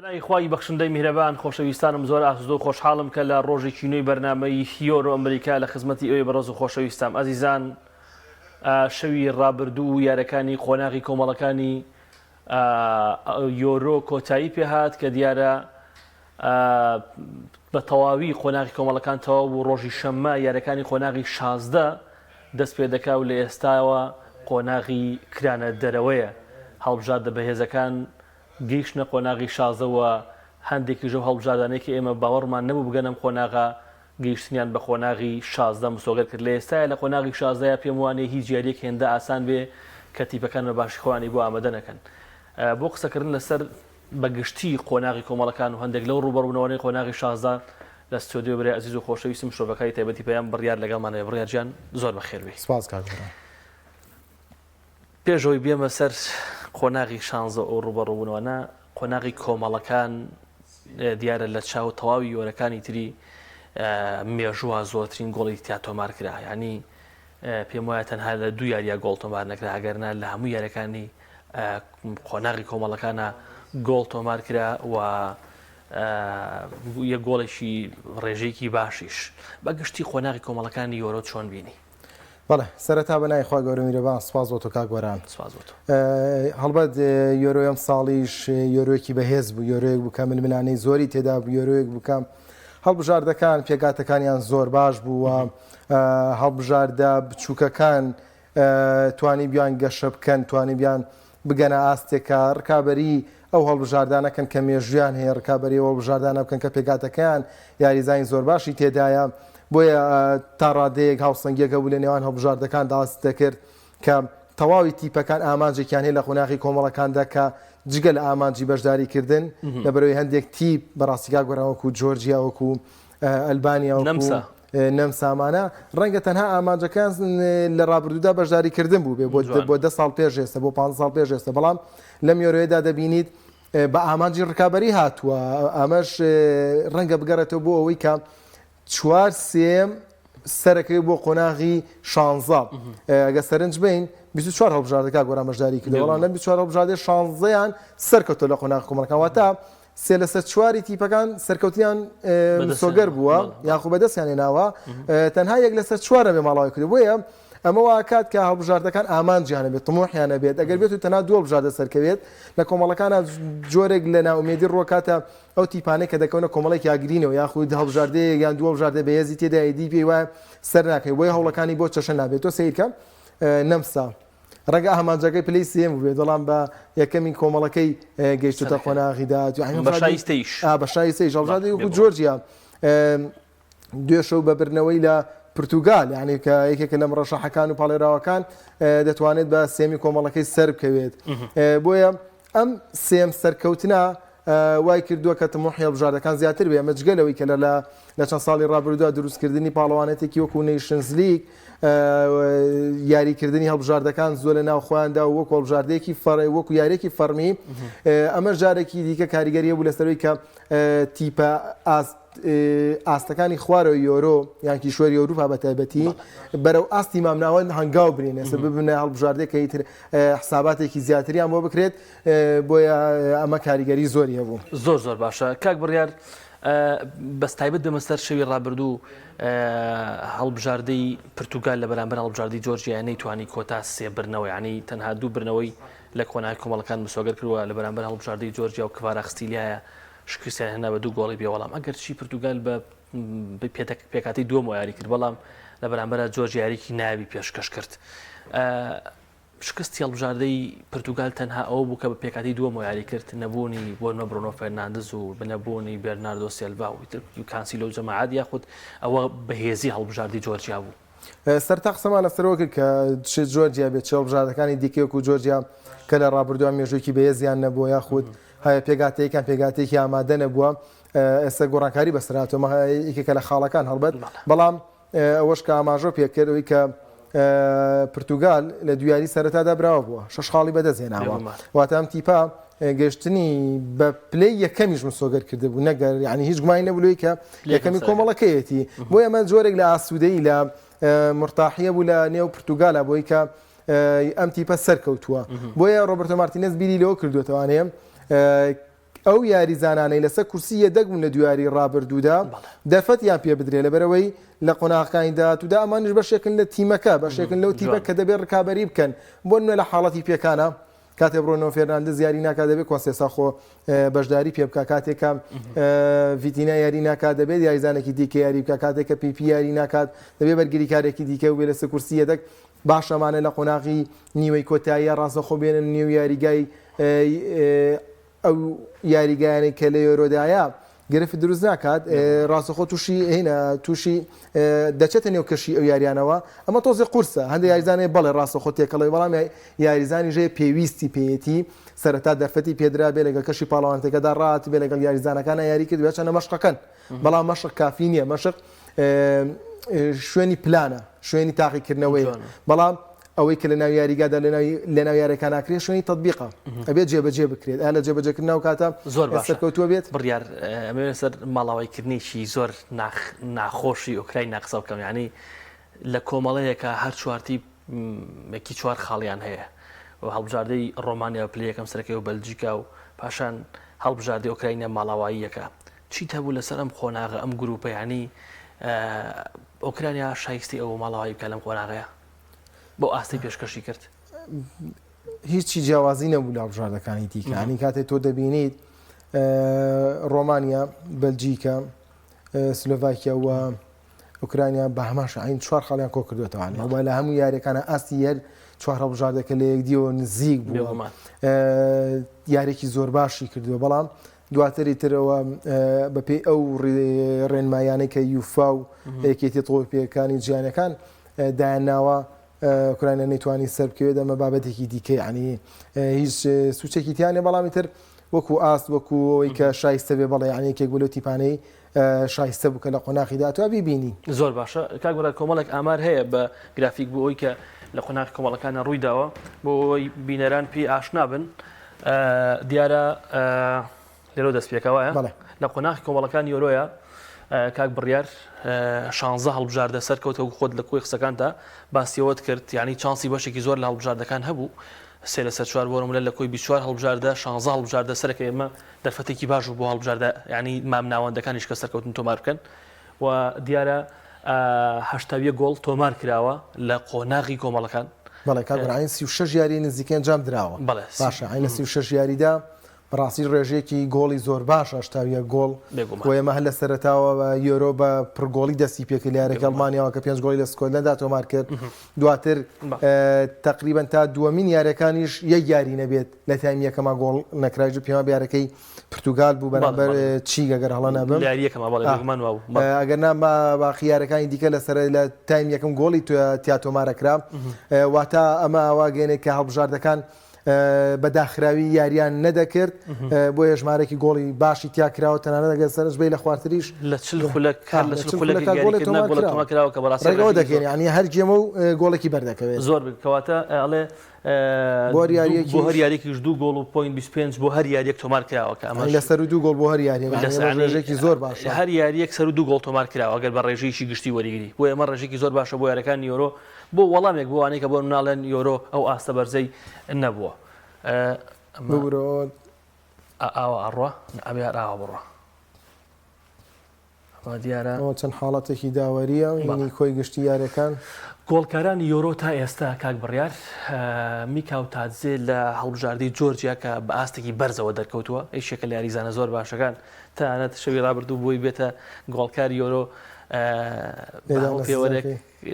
بەناوی خوای بەخشندەی میهرەبان خۆشەویستانم زۆر ئاسودە و خۆشحاڵم کە لە ڕۆژێکی نوێی بەرنامەی یۆرۆ ئەمریکا لە خزمەتی ئێوەی بەڕێز و خۆشەویستام ئازیزان شەوی ڕابردوو و یارەکانی قۆناغی کۆمەڵەکانی یۆرۆ کۆتایی پێهات کە دیارە بە تەواوی قۆناغی کۆمەڵەکان تەواو بوو ڕۆژی شەممە یاریەکانی قۆناغی 16 دەست پێ دەکا و لە ئێستاوە قۆناغی کرانە دەرەوەیە هەڵبژاردە بەهێزەکان گەیشتنە قۆناغی 16 و هەندێکیش ئەو هەڵبژاردانەی کە ئێمە باوەڕمان نەبوو بگەنە ئەم قۆناغە گەیشتنیان بە قۆناغی 16 مسۆگەر کرد لە ئێستایا لە قۆناغی شازدەیا پێم وانیە هیچ یاریەک هێندە ئاسان بێ کە تیپەکان بە باشی خۆیانی بۆ ئامادە نەکەن بۆ قسەکردن لەسەر بە گشتی قۆناغی کۆمەڵەکان و هەندێک لەو ڕووبەڕوونەوانەی قۆناغی 16 لە ستۆدیۆ برای ئەزیز و خۆشەویستم شرۆڤەکاری تایبەتی پەیام بڕیار لەگەڵمان هەیە بڕیار گیان زۆر بەخێر بێی. سپاس کاک گۆران. پێش ئەوەی بێمە سەر قۆناغی شانزە و ئەو ڕووبەڕووبوونەوانە، قۆناغی کۆمەڵەکان دیارە لە چاو تەواوی یۆرەکانی تری مێژووە زۆرترین گۆڵی تیا تۆمار کرا یعنی پێم وایە تەنها لە دوو یارییا گۆڵ تۆمار نەکرا ئەگەرنا لە هەموو یاریەکانی قۆناغی کۆمەڵەکانە گۆڵ تۆمار کرا و یە گۆڵێکی ڕێژەیەکی باشیش بە گشتی قۆناغی کۆمەڵەکانی یۆرۆ چۆن بینی؟ بەڵێ سەرەتا بە ناوی خوای گەورە میرەبان سوپاس بۆ تۆ کاک گۆران. سوپاس بۆ تۆ. هەڵبەت یۆرۆی ئەم ساڵیش یۆرۆیەکی بەهێز بوو، یۆرۆیەک بوو کە ململانێی زۆری تێدا بوو، یۆرۆیەک بوو کە هەڵبژاردەکان پێکهاتەکانیان زۆر باش بوو و هەڵبژاردە بچووکەکان توانیبیان گەشە بکەن، توانیبیان بگەنە ئاستێک کە ڕکابەری ئەو هەڵبژاردانە کەن کە مێژوویان هەیە، ڕکابەری ئەو هەڵبژاردانە بکەن کە پێکهاتەکەیان یاریزانی زۆر باشی تێدایە، بۆیە تا ڕادەیەک هاوسەنگییەک هەبوو لە نێوان هەڵبژاردەکاندا هەست دەکرد کە تەواوی تیپەکان ئامانجێکیان هەیە لە قۆناغی کۆمەڵەکاندا کە جگە لە ئامانجی بەشداریکردن لەبەرئەوەی هەندێک تیپ بەڕاستی کاک گۆران وەکو جۆرجیا وەکو ئەلبانیا وەکو نەمسا. نەمسامانە ڕەنگە تەنها ئامانجەکەیان لە ڕابردوودا بەشداریکردن بوو بێ بۆ دە ساڵ پێش ئێستا بۆ 15 ساڵ پێش ئێستا بەڵام لەم یۆرۆیەدا دەبینیت بە ئامانجی ڕکابەری هاتووە ئەمەش ڕەنگە بگەڕێتەوە بۆ ئەوەی کە چوار سێم سەرەکەی بۆ قۆناغی شانزە ئەگە سەرنج بین 24 هەڵبژاردەکە گۆران بەشداری کردەوە بەڵام لەم 24 هەڵبژاردەی شانزەیان سەرکەوتووە لە قۆناغی کۆمەڵەکان واتە سێ لەسەر چواری تیپەکان سەرکەوتنیان مسۆگەر بووە یاخۆ بەدەستیان هێناوە تەنها یەک لەسەر چوارە بێ ماڵاوی کردو بۆیە ئەمە واکات کە هەڵبژاردەکان ئامانجیانە بێت طموحیانە بێت ئەگەر بێت و تەنها دوو هەڵبژاردە سەرکەوێت لە کۆمەڵەکانە جۆرێک لە ناومێدی ڕۆکاتە ئەو تیپانەی کە دەکەونە کۆمەڵێک یاگرینەوە یاخود هەڵبژاردەیەک یان دوو هەڵبژاردە بەهێزی تێدا ئیدی پێی وایە سەر ناکەوێت بۆیە هەوڵەکانی بۆ چەشە نابێت تۆ سەیرکە نەمسا ڕەنگە ئامانجەکەی پلەی سێیەم بووبێت بەڵام بە یەکەمین کۆمەڵەکەی گەیشتوتە قۆناغی داهاتوو یانی بە شایستەیش بە شایستەیش هەڵبژاردەی وەکو جۆرجیا دوێشەو بە بردنەوەی لە پرتوگال یعنی کە یەکێکە لە مڕەشەحەکان و پاڵێراوەکان دەتوانێت بە سێمی کۆمەڵەکەی سەر بکەوێت بۆیە ئەم سێم سەرکەوتنە وای کردووە کە تموحی هەڵبژاردەکان زیاتر بێ ئەمە جگە لەوەی کە لە لە چەند ساڵی ڕابردووە دروستکردنی پاڵەوانێتێکی وەکو نەیشنزلیگ یاریکردنی هەڵبژاردەکان زۆر لە ناو خۆیاندا و وەکو هەڵبژاردەیەکی فەڕ وەکو یاریەکی فەڕمی ئەمەش جارێکی دیکە کاریگەریە بوو لەسەرەوەی کە تیپە ئاست ئاستەکانی خوارەوەی یۆرۆ یان کیشوەری ئەوروپا بە تایبەتی بەرەو ئاستی مامناوەند هەنگاو بنێن ئێستا ببنە هەڵبژاردەیەک کە ئیتر حساباتێکی زیاتریان بۆ بکرێت بۆیە ئەمە کاریگەری زۆری هەبوو. زۆر زۆر باشە کاک بڕیار بەس تایبەت بێمە سەر شەوی ڕابردوو هەڵبژاردەی پرتوگال لە بەرامبەر هەڵبژاردەی جۆرجیا نەیتوانی کۆتا سێ برنەوە یعنی تەنها دوو برنەوەی لە کۆنای کۆمەڵەکان مسۆگەر کردووە لە بەرامبەر هەڵبژاردەی جۆرجیا و کڤاراخستیلیایە شکستیان هێنا بە دوو گۆڵی بێ وەڵام ئەگەرچی پرتوگال بە پێکهاتەی دووەمەوە یاری کرد بەڵام لە بەرامبەرا جۆرج یاریکی ناوی پێشکەش کرد. شکستی هەڵبژاردەی پرتوگال تەنها ئەوە بوو کە بە پێکهاتەی دووەمەوە یاری کرد نەبوونی بۆنمە برۆنۆ فێرناندز و نەبوونی بێرناردۆ سێلڤا و کانسیلۆ و جەماعەت یاخود ئەوە بەهێزی هەڵبژاردەی جۆرجیا بوو. سەرەتا قسەمان لەسەرەوە کرد کە چ جۆرجیا بێت چ هەڵبژاردەکانی دیکە وەکو جۆرجیا کە لە ڕابردووە مێژوویەکی بەهێزیان نەبووە یاخود هەیە پێکهاتەیەکیان پێکهاتەیەکی ئامادە نەبووە ئێستا گۆڕانکاری بەسەر هاتووە ئەمە یەکێکە لە خاڵەکان هەڵبەت بەڵام ئەوەش کە ئاماژە پێکرد ئەوەی کە پرتوگال لە دویاری سەرەتادا براوە بووە شەش خاڵی بەدەست هێناوە واتە ئەم تیپە گەشتنی بە پلەی یەکەمیش مسۆگەر کردبوو نەگەر یعنی هیچ گومانی نەبوو لەوەی کە یەکەمی کۆمەڵەکەیەتی بۆ ئەمە جۆرێک لە ئاسوودەی لە مرتاحیە بوو لە نێو پرتوگالە بۆی کە ئەم تیپە سەرکەوتووە بۆیە ڕۆبرتۆ مارتینێز بیری لەوە کردوێتوانێ. ئەو یاریزانانەی لەسەر کورسی یەدەگ بوون لە دوو یاری ڕابردوودا دەرفەتیان پێ بدرێت لەبەرئەوەی لە قۆناغەکانی داهاتوودا ئەمانیش بەشێکن لە تیمەکە، بەشێکن لەو تیپە کە دەبێت ڕکابەری بکەن، بۆ نمونە لە حاڵەتی پێکانە کاتێ برۆنۆ فێرناندز یاری ناکات دەبێت کۆنسێسا خۆ بەشداری پێ بکات، کاتێک کە ڤیتینا یاری ناکات دەبێت یاریزانێکی دیکە یاری بکات، کاتێک کە پیپی یاری ناکات دەبێت بەرگریکارێکی دیکە بێت لەسەر کورسی یەدەگ، باشە ئەمانە لە قۆناغی نیوەی کۆتاییە ڕاستەوخۆ بێنن نێو یاریگای ئەو یاریگایانەی کە لە یۆرۆدایە گرفت دروست ناکات ڕاستەخۆ تووشی هینە تووشی دەچێتە نێو کەشی ئەو یاریانەوە ئەمە تۆزێ قورسە هەندێک یاریزانێ بەڵێ ڕاستەخۆ تێکەڵی بەڵام یاریزانی ژێ پێویستی پێیەتی سەرەتا دەرفەتی پێدرا بێ لەگەڵ کەشی پاڵەوانەتەکەدا ڕات بێ لەگەڵ یاریزانەکانە یاری کرد بێ مەشقەکەن بەڵام مەشق کافی نییە مەشق شوێنی پلانە شوێنی تاقیکردنەوەیە بەڵام ئەوەی کە لە ناو یاریگادا لە ناو یاریەکان ناکرێت شوێنی تەتبیقە ئەبێت جێبەجێ بکرێت ئا لە جێبەجێکردن ئەو کاتە زۆر باشە سەرکەوتووە بێت. بڕیار ئەمەوێت لەسەر ماڵاوایکردنێکی زۆر ناخۆشی ئۆکراینا قسە بکەم یانی لە کۆمەڵەیەکە هەر چوار تیپ یەکی چوار خاڵیان هەیە و هەڵبژاردەی ڕۆمانیا پلەی یەکەم سەرەکەی و بەلجیکا و پاشان هەڵبژاردەی ئۆکراینا ماڵاواییەکە چیت هەبوو لەسەر ئەم قۆناغە ئەم گروپە یانی ئۆکرانیا شایستی ئەوە ماڵاوایی بکە لەم قۆناغەیە بەو ئاستەی پێشکەشی کرد؟ هیچی جیاوازی نەبوو لە هەڵبژاردەکانی دیکە ینی کاتێک تۆ دەبینیت ڕۆمانیا بەلجیکا سلۆڤاکیا و ئۆکرانیا بە هەمان شعین چوار خاڵیان کۆ کردوێتەوە وە لە هەموو یاریەکانە ئاستی یەر چوار هەڵبژاردەکە لە یەکدیەوە نزیک بووە یارێکی زۆر باشی کردووە بەڵام دواتری ترەوە بەپێی ئەو ڕێنمایانەی کە یوفا و یەکێتی تۆپێکانی جیانەکان دایانناوە ئۆکرانیا نەیتوانی سەربکەوێت ئەمە بابەتێکی دیکە یعنی هیچ سوچێکی تیانە بەڵامی تر وەکو ئاست وەکو ئەوەی کە شایستە بێ بەڵێ یعنی یەکێک بوو لەو تیپانەی شایستە بوو کە لە قۆناخی داهاتووە بیبینین. زۆر باشە کاک بەرا کۆمەڵێک ئامار هەیە بە گرافیک بۆ ئەوەی کە لە قۆناخی کۆمەڵەکانە ڕووی داوە بۆ ئەوەی بینەران پێی ئاشنا بن دیارە لێرەوە دەست پێکا وایە؟ بەڵێ. لە قۆناخی کۆمەڵەکانی یۆرۆیە کاک بڕیار شانزە هەڵبژاردە سەرکەوت وەکو خۆت لە کۆی قسەکانتا باسی ئەوەت کرد یانی چانسی بەشێکی زۆر لە هەڵبژاردەکان هەبوو سێ لەسەر چوار بۆ نمونە لە کۆی 24 هەڵبژاردە شانزە هەڵبژاردە سەرەکە ئێمە دەرفەتێکی باش بوو بۆ هەڵبژاردە یانی مامناوەندەکانیش کە سەرکەوتن تۆمار بکەن و دیارە 81 گۆڵ تۆمار کراوە لە قۆناغی کۆمەڵەکان. بەڵێ کاک بڕیار 36 یاری نزیکەی ئەنجام دراوە بەڵێ باشە عین لە 36 یاریدا بەڕاستی ڕێژەیەکی گۆڵی زۆر باش 81 گۆڵ بێگومان. و ئێمە هەر لە سەرەتاوە بە یۆرۆ بە پڕگۆڵی دەستی پێکرد لە یاریەکەی ئەڵمانیاوە کە پێنج گۆڵی لە سکۆتلەندا تۆمار کرد دواتر تەقریبەن تا دووەمین یاریەکانیش یەک یاری نەبێت لە تایمی یەکەما گۆڵ نەکرایش پێما بە یاریەکەی پرتوگال بوو بەرامبەر چیک ئەگەر هەڵە نەبم لە یاری یەکەما بەڵێ بێگومان وابوو ئەگەر نا باقی یاریەکانی دیکە لەسەر لە تایمی یەکەم گۆڵی تیا تۆمارەکرا واتە ئەمە واگەیەنێت کە هەڵبژاردەکان بە داخراوی یاریان نەدەکرد بۆیە ژمارەکی گۆڵی باشی تیا کراوە تەنانەت ئەگەر سەرنج بەی لە خوارتریش لە 40 خولەک هەر لە 40 خولەک گۆڵی تۆمار کراوە کە بەڕاستی ڕێگەوە دەکەین یعنی هەر گێمە و گۆڵێکی بەردەکەوێت زۆر کەواتە ئەڵێ بۆ هەر یاریەکی بۆ هەر یاریەکیش دوو گۆڵ و point 25 بۆ هەر یاریەک تۆمار کراوە کە ئەمەش لە سەر و دوو گۆڵ بۆ هەر یاریەک ڕێژێکی زۆر باشە هەر یاریەک سەر و دوو گۆڵ تۆمار کراوە ئەگەر بە ڕێژەیەکی گشتی وەریگری بۆ ئێمە ڕێژێکی زۆر باشە بۆ یاریەکانی یۆرۆ بۆ وەڵامێک بۆ ئەوانەی کە بۆ ناڵێن یۆرۆ ئەو ئاستە بەرزەی نەبووە. ببورە ئاوا ئەڕوا ئەبێ هەر ئاوا بڕوا. ئەوە دیارە. ئەوە چەند حاڵەتێکی داوەرییە یعنی کۆی گشتی یاریەکان. گۆڵکارانی یۆرۆ تا ئێستا کاک بڕیار میکاو تادزێ لە هەڵبژاردەی جۆرجیا کە بە ئاستێکی بەرزەوە دەرکەوتووە یەکێکە لە یاریزانە زۆر باشەکان تەنانەت شەوی ڕابردوو بۆی بێتە گۆڵکاری یۆرۆ پێوەرێک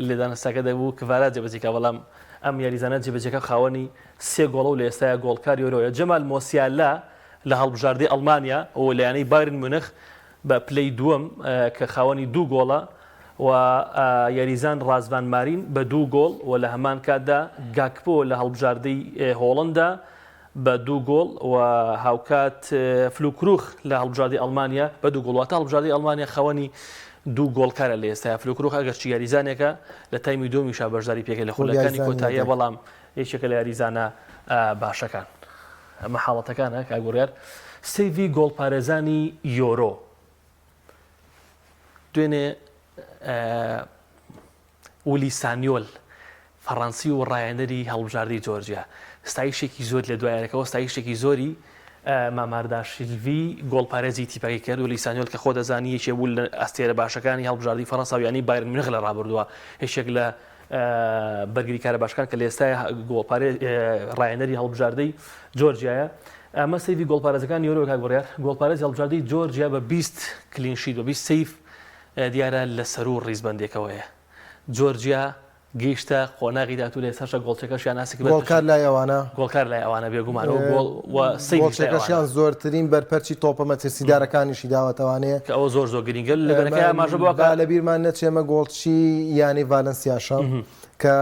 لێدانە ساکە دەبوو کڤارا جێبەجێ کا، بەڵام ئەم یاریزانە جێبەجێکە خاوەنی سێ گۆڵە و لە ئێستایا گۆڵکار یۆرۆیە. جەمال مۆسیالا لە هەڵبژاردەی ئەڵمانیا و لە یانەی بایرن میونخ بە پلەی دووەم کە خاوەنی دوو گۆڵە و یاریزان ڕازڤان مارین بە دوو گۆڵ و لە هەمان کاتدا گاکپۆ لە هەڵبژاردەی هۆڵندا بە دوو گۆڵ و هاوکات فلوکروخ لە هەڵبژاردەی ئەڵمانیا بە دوو گۆڵ واتە هەڵبژاردەی ئەڵمانیا خاوەنی دوو گۆڵکارە لە ئێستایا فلوکروخ ئەگەرچی یاریزانێکە لە تایمی دووەمیشا بەشداری پێکرد لە خولەکانی کۆتاییە بەڵام یەکێکە لە یاریزانە باشەکان ئەمە حاڵەتەکانە کاک بڕیار سەیڤی گۆڵپارێزانی یۆرۆ دوێنێ ولی سانیۆل، فەڕەنسی و ڕاهێنەری هەڵبژاردەی جۆرجیا، ستایشێکی زۆری لە دوا یاریەکەوە ستایشێکی زۆری. مامارداشیلڤی گۆڵپارێزی تیپەکەی کرد و لیسانیۆل کە خۆ دەزانی یەکێ بوو لە ئەستێرە باشەکانی هەڵبژاردەی فەرەنسا و یانەی بایرن میونخ لە ڕابردووە یەکێک لە بەرگریکارە باشەکان کە لە ئێستای گۆڵپارێ ڕاهێنەری هەڵبژاردەی جۆرجیایە. ئەمە save ی گۆڵپارێزەکانی یۆرۆ کاک بڕیار گۆڵپارێزی هەڵبژاردەی جۆرجیا بە 20 clean sheet بە 20 save دیارە لە سەروو ڕیزبەندێکەوەیە جۆرجیا گەیشتە قۆناغی داهاتوو لە ئێستاشدا گۆڵچەکەشیان ئاسک بەر گۆڵکار لای ئەوانە. گۆڵکار لای ئەوانە بێگومان و گۆڵ و save یش لای ئەوانە. گۆڵچەکەشیان زۆرترین بەرپەرچی تۆپە مەترسیدارەکانیشی داوەتەوانێ. کە ئەوە زۆر زۆر گرینگە لە بەرەکەی ئاماژە بەوە کە. با لەبیرمان نەچێ ئەمە گۆڵچی یانەی ڤالنسیاشە کە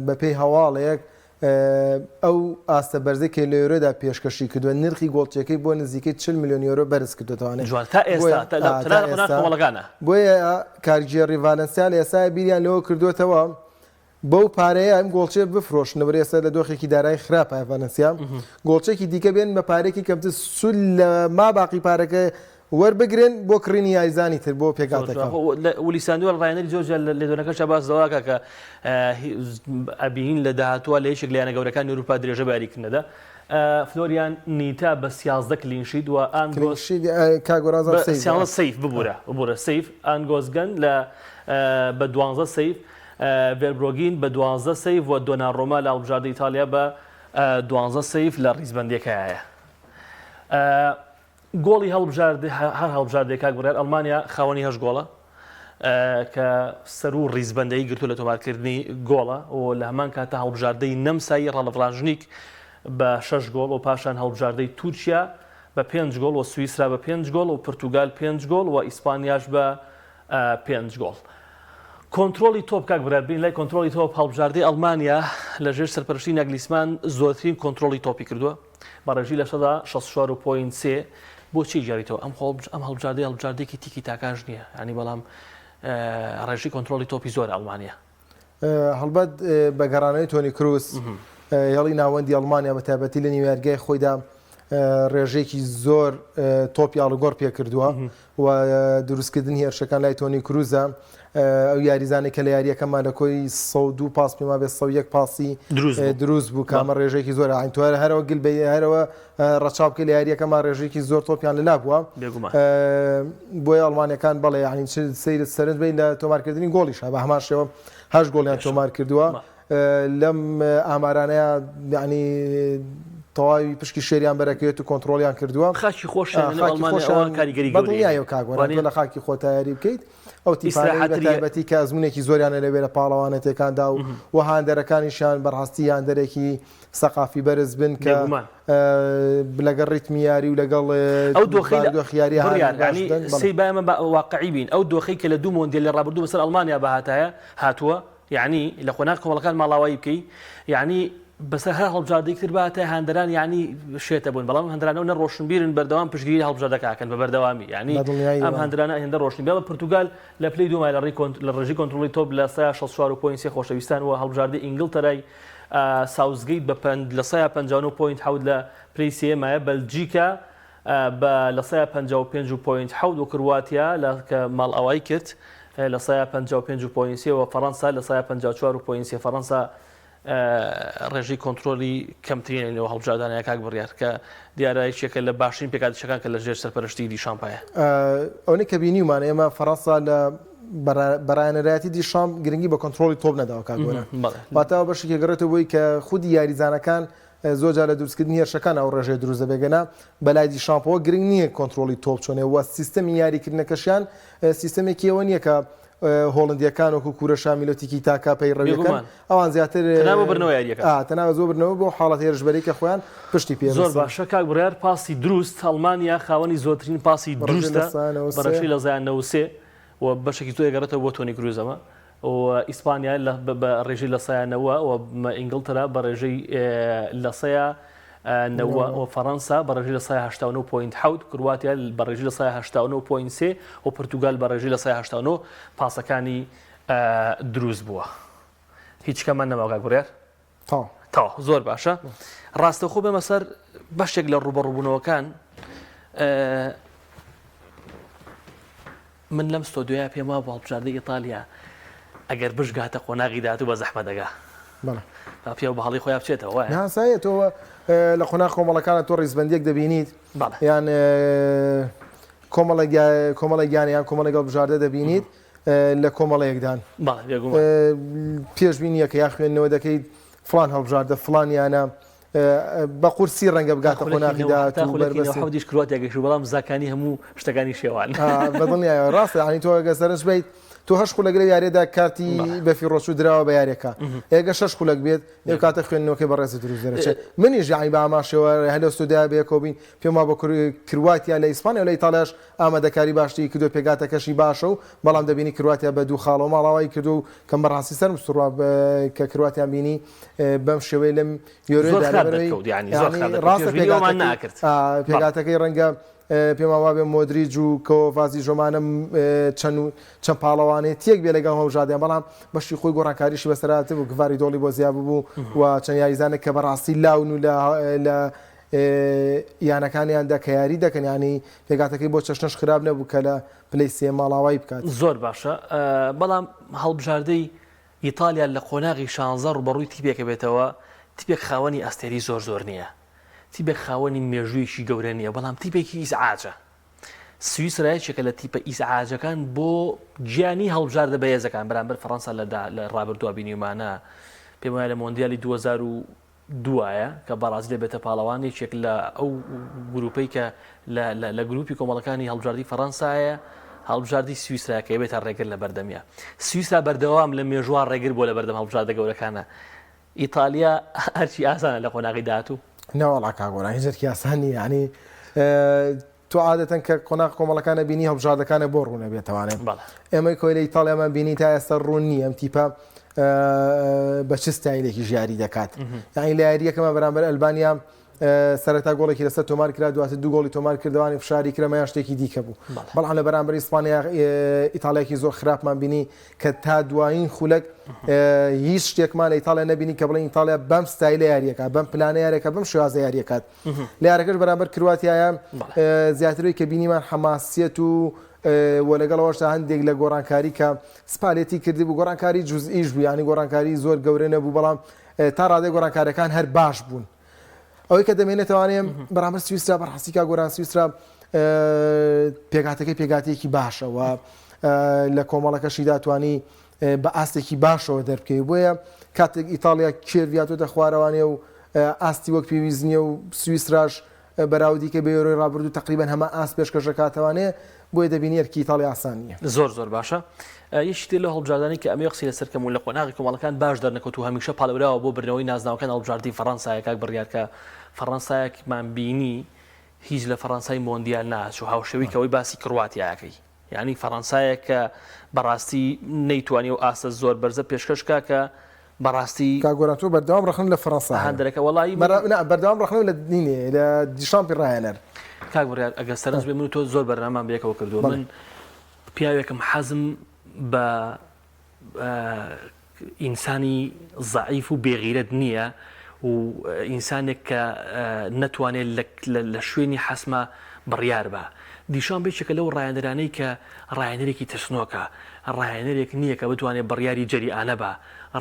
بەپێی هەواڵێک ئەو ئاستە بەرزەی کە لە یۆرۆدا پێشکەشی کردووە نرخی گۆڵچیەکەی بۆ نزیکەی 40 ملیۆن یۆرۆ بەرز کردووەتەوانێ. جوان تا ئێستا تا لە قۆناغی کۆمەڵەکانە. بۆیە کارگێڕی ڤالنسیا لە ئێستایا بیریان لەوە کردووەتەوە بەو پارەیە ئەم گۆڵچیە بفرۆشن لەبەر ئێستا لە دۆخێکی دارایی خراپە ڤالنسیا گۆڵچێکی دیکە بێن بە پارێکی کەمتر سوود لە ما باقی پارەکە وەربگرن بۆ کڕینی یاریزانی تر بۆ پێکهاتەکە. ولیساندۆ ڕاهێنەری جۆرجیا لە لێدوانەکەشدا باس لەوە ئەکا کە ئەبینین لە داهاتووە لە یەکێک لە یانە گەورەکانی ئەوروپا درێژە بە یاریکردن دەدا. فلۆریان نیتا بە 13 clean sheet و ئانگۆس سیانزە save ببوورە ببوورە save ئانگۆسگەن لە بە دوانزە save ڤێربرۆگین بە دوانزە save و دۆنارۆما لە هەڵبژاردەی ئیتالیا بە دوانزە save لە ڕیزبەندیەکەیە. گۆڵی هەڵبژاردە هەر هەڵبژاردەیەک کاک بڕیار ئەڵمانیا خاوەنی هەشت گۆڵە کە سەروو ڕیزبەندەی گرتووە لە تۆمارکردنی گۆڵە و لە هەمان کاتە هەڵبژاردەی نەمسایی ڕاڵف ڕانژنیک بە شەش گۆڵ و پاشان هەڵبژاردەی تورکیا بە پێنج گۆڵ و سویسرا بە پێنج گۆڵ و پرتوگال پێنج گۆڵ و ئیسپانیاش بە پێنج گۆڵ. کۆنترۆڵی تۆپ کاک بڕیار بین لای کۆنترۆڵی تۆپ هەڵبژاردەی ئەڵمانیا لە ژێر سەرپەرشتی ناگلیسمان زۆرترین کۆنترۆڵی تۆپی کردووە بە ڕێژەی 64% و point سێ بۆچی گێڕیتەوە ئەم خۆ ئەم هەڵبژاردەی هەڵبژاردێکی تیکی تاکاش نییە ینی بەڵام ڕێژەی کۆنترۆڵی تۆپی زۆر ئەڵمانیا. هەڵبەت بە گەڕانەوەی تۆنی کروس هێڵی ناوەندی ئەڵمانیا بە تایبەتی لە نیویارگای خۆیدا ڕێژەیەکی زۆر تۆپی ئاڵوگۆڕ پێکردووە و دروستکردنی هێرشەکان لای تۆنی کروزە ئەو یاریزانێک کە لە یاریەکەمان لە کۆی 102 پاس پێما بێ 101 پاسی دروست بوو کامە ڕێژێکی زۆر عین تو هەرەوە گل بە هەرەوە ڕەچاو بکە لە یاریەکەمان ڕێژێکی زۆر تۆپیان لەلا بووە بۆیە ئەڵمانەکان بەڵێ یعنی سیر سەرنج بین لە تۆمارکردنی گۆڵیش بە هەمان شێوە هەش گۆڵیان تۆمار کردووە لەم ئامارانەیە یعنی تەواوی پشکی شێریان بەرەکەوێت و کۆنترۆڵیان کردووە. خاکی خۆشیان لەنێو ئەڵمانیا ئەوە کاریگەری گەورەی هەیە. بەدڵنیایەوە کاک وەران تۆ لە خاکی خۆتا یاری بکەیت ئەو تیپانەی بە تایبەتی کە ئەزموونێکی زۆریانە لەوێ لە پاڵەوانێتیەکاندا و و هاندەرەکانیشیان بەڕاستی هاندەرێکی سەقافی بەرز بن کە لەگەڵ ڕیتمی یاری و لەگەڵ ئەو دۆخی دۆخی یاری بڕیار یانی سەی با ئێمە واقعی بین ئەو دۆخی کە لە دوو مۆندیالی ڕابردوو بەسەر ئەڵمانیا بهاتایە هاتووە یەعنی لە قۆناغ کۆمەڵەکان ماڵاوایی بکەی یەعنی بەسەر هەر هەڵبژاردەیەک تر باتە هاندەران یەعنی شێتە بوون بەڵام هەندرانەوە نە ڕۆشنبیرن بەردەوام پشتگیری هەڵبژاردەکە ئەکەن بە بەردەوامی یەعنی ئەم هەندرانە هێندە ڕۆشنبیرە بە پرتوگال لە پلەی دوومای لە ڕی لە ڕێژەی کۆنترۆڵی تۆپ لە سەیا 64 و point سێ خۆشەویستان و هەڵبژاردەی ئینگلتەرای ساوزگەیت بە لە سەیا 59 point حەوت لە پلەی سێیەمایە بەلجیکا بە 55% و point حەوت و کرواتیا لە کە ماڵئاوایی کرد 55% و point سێ و فەڕەنسا 54% و point سێ فەڕەنسا ڕێژەی کۆنترۆلی کەمترینە لەو هەڵبژاردانەیە کاک بڕیار کە دیارە یەکێکە لە باشترین پێکهاتەکان کە لە ژێر سەرپەرشتی دیشامپایە. ئەوەی کە بینیومانە ئێمە فەڕەنسا لە بەڕایەنەرایەتی دیشامپ گرنگی بە کۆنترۆڵی تۆپ نەداوە کاک گۆران واتە ئەو بەشێکی گەڕێتەوە بۆی کە خودی یاریزانەکان زۆر جار لە دروستکردنی هێرشەکان ئەو ڕێژەیە دروست دەبێت گەنا بەلای دیشامپەوە گرنگ نییە کۆنترۆڵی تۆپ چۆنێ و سیستەمی یاریکردنەکەشیان سیستەمێکی ئەوە نییە کە هۆڵندیەکان وەکو کورە شامیلۆ تیکی تاکا پەیڕەویەکەن ئەوان زیاتر تەنها بۆ بردنەوە یاریەکە تەنها زۆر بردنەوە بۆ حاڵەت هێرشبەری کە خۆیان پشتی پێ زۆر باشە کاک بڕیار پاسی دروست ئەڵمانیا خاوەنی زۆرترین پاسی دروستە بەڕێژەی لە زیان 93 و بەشێکی زۆر گەڕێتەوە بۆ تۆنی کروزەمە و ئیسپانیا لە بە ڕێژەی لە سەیا نەوە و ئینگڵتەرا بە ڕێژەی لە سەیا نەوە و فەڕەنسا بە ڕێژەی لە سەیا 89 point حەوت کرواتیا بە ڕێژەی لە سەیا 89 point سێ و پرتوگال بە ڕێژەی لە سەیا 89 پاسەکانی دروست بووە هیچ کەمان نەماوە کاک بڕیار تەواو. تەواو زۆر باشە ڕاستەوخۆ بێمە سەر بەشێک لە ڕووبەڕووبوونەوەکان من لەم ستۆدیۆیە پێم وابوو هەڵبژاردەی ئیتالیا ئەگەر بشگاتە قۆناغی داهاتوو بە زەحمەت دەگا. بەڵێ. با پیاو بە هەڵی خۆیا بچێتەوە وایە؟ ناسایە تۆ لە قۆناغ کۆمەڵەکانە تۆ ڕیزبەندیەک دەبینیت بەڵێ. یان کۆمەڵێک کۆمەڵێک یانە یان کۆمەڵێک هەڵبژاردە دەبینیت لە کۆمەڵەیەکدان. بەڵێ بێگومان. پێشبینیەکە یا خوێندنەوە دەکەیت فڵان هەڵبژاردە فڵان یانە بە قورسی ڕەنگە بگاتە قۆناغی داهاتوو و بەربەستی. حەوتیش کرواتیا گەیشت بەڵام زاکانی هەموو شتەکانی شێوان. بەدڵنیایەوە ڕاستە یانی تۆ ئەگەر سەرنج بەیت تۆ هەشت خولەک لەو یاریەدا کارتی بەفیڕۆچوو دراوە بە یاریەکە ئێگە شەش خولەک بێت ئەو کاتە خوێندنەوەکەی بەڕێزت دروست دەرەچێت منیش یانی بە هەمان شێوە هەر لە ستۆدیۆیا بەیەکەوە بین پێم وابوو کرواتیا لە ئیسپانیا و لە ئیتاڵیاش ئامادەکاری باشتری کردووە پێکهاتەکەشی باشە و بەڵام دەبینی کرواتیا بە دوو خاڵەوە ماڵاوایی کردووە و کەم بەڕاستی سەرم سوڕا کە کرواتیان بینی بەم شێوەیە لەم یۆرۆیەدا لەبەرئەوەی ڕاستە پێکهاتەکەی ڕەنگە پێمان وابێ مۆدریج و کۆڤازی ژۆمانە چەند و چەند پاڵەوانێتیەک بێ لەگەڵ هەڵبژاردەیان بەڵام بەشی خۆی گۆڕانکاریشی بەسەرات بوو گڤاریدۆڵی بۆ زیاد ببوو و چەند یاریزانێک کە بەڕاستی لاون و لە یانەکانیاندا کە یاری دەکەن یانی پێکهاتەکەی بۆ چەشنەش خراپ نەبوو کە لە پلەی سێیەم ماڵاوایی بکات. زۆر باشە بەڵام هەڵبژاردەی ئیتالیا لە قۆناغی شانزە ڕوبەڕووی تیپێکە بێتەوە تیپێک خاوەنی ئەستێرەی زۆر زۆر نییە تیپێک خاوەنی مێژوویەکی گەورە نییە بەڵام تیپێکی ئیزعاجە سویسرا یەکێکە لە تیپە ئیزعاجەکان بۆ گیانی هەڵبژاردە بەهێزەکان بەرامبەر فەڕەنسا لە ڕابردووە بینیومانە پێم وایە لە مۆندیالی 2002 وایە کە بەڕازیل دەبێتە پاڵەوان یەکێک لە ئەو گروپەی کە لە گروپی کۆمەڵەکانی هەڵبژاردی فەڕەنسایە هەڵبژاردی سویسرا کە بێتە ڕێگر لە بەردەمیا سویسرا بەردەوام لە مێژووە ڕێگر بۆ لە بەردەم هەڵبژاردە گەورەکانە ئیتالیا هەرچی ئاسانە لە قۆناغی داهاتوو؟ نەوەڵا کاک گۆران هیچ ئەرکی ئاسان نییە یانی تۆ عادەتەن کە قۆناغ کۆمەڵەکانە بینی هەڵبژاردەکانە بۆ ڕوونە بێتەوانێ ئێمەی کۆیلە ئیتاڵیامان بینی تا ئێستا ڕوون نییە ئەم تیپە بە چ ستایلێکی ژیاری دەکات یعنی لە یاریەکەمە بەرامبەر ئەلبانیا سەرەتا گۆڵێکی لەسەر تۆمار کرا دواتر دوو گۆڵی تۆمار کردوانی فشاری کرەمەیان شتێکی دیکە بوو بەڵام لە بەرامبەر ئیسپانیا ئیتاڵیاکی زۆر خراپمان بینی کە تا دوایین خولەک هیچ شتێکمان لە ئیتاڵیا نەبینی کە بڵێن ئیتاڵیا بەم ستایلە یاریەکە بەم پلانە یاریەکە بەم شێوازە یاریەکات لە یارەکەش بەرامبەر کرواتیایە زیاتروی کە بینیمان حەماسیەت و و لەگەڵەوەشتا هەندێک لە گۆڕانکاری کە سپالێتی کردی بوو گۆڕانکاری جزئیش بوو یانی گۆڕانکاری زۆر گەورە نەبوو بەڵام تا ڕادەی گۆڕانکارەکان هەر باش بوون ئەوەی کە دەمێنێتەوانێ بەرامبەر سویسرا بەڕاستی کا گۆران سویسرا پێکهاتەکەی پێکهاتەیەکی باشە و لە کۆمەڵەکەشیدا توانی بە ئاستێکی باشەوە دەربکەوی بۆیە کاتێک ئیتاڵیا کێرڤیاتۆتە خوارەوانێ و ئاستی وەک پێویست نییە و سویسراش بەراودیکە بە یۆرۆی ڕابردوو تەقریبەن هەمان ئاست پێشکەش دەکاتەوانێ بۆیە دەبینی ئەرکی ئیتاڵیا ئاسان نییە. زۆر زۆر باشە یەکی تر لەو هەڵبژاردانەی کە ئەمەوێ قسەی لەسەر کەم و لە قۆناغی کۆمەڵەکان باش دەرنەکەوت و هەمیشە پاڵێوراوە بۆ بردنەوەی نازناوەکان هەڵبژاردەی فەڕەنسایە کاک بڕیار کە فەڕەنسایەکمان بینی هیچ لە فەڕەنسای مۆندیال ناچوو هاوشێوەی کەوەی باسی کڕواتیاکەی یانی فەڕەنسایەک کە بەڕاستی نەیتوانی ئەو ئاستە زۆر بەرزە پێشکەش کا کە بەڕاستی. کاک گۆران تۆ بەردەوام ڕەخنەت لە فەڕەنسا هەیە. هاندەرەکە وەڵایی من. نا بەردەوام ڕەخنەم لە نینێ لە دیشامپی ڕاهێنەر. کاک بڕیار ئەگەر سەرنج بێ من و تۆ زۆر بەرنامەمان بەیەکەوە کردووە من پیاوێکم حەزم بە ئینسانی زەعیف و بێغیرەت نییە و ئینسانێک کە نەتوانێت لە شوێنی حەسما بڕیار بە. دیشامپ یەکێکە لەو ڕایەنەرانەی کە ڕایەنەرێکی ترسنۆکە، ڕایەنەرێک نییە کە بتوانێت بڕیاری جەریئانە بە،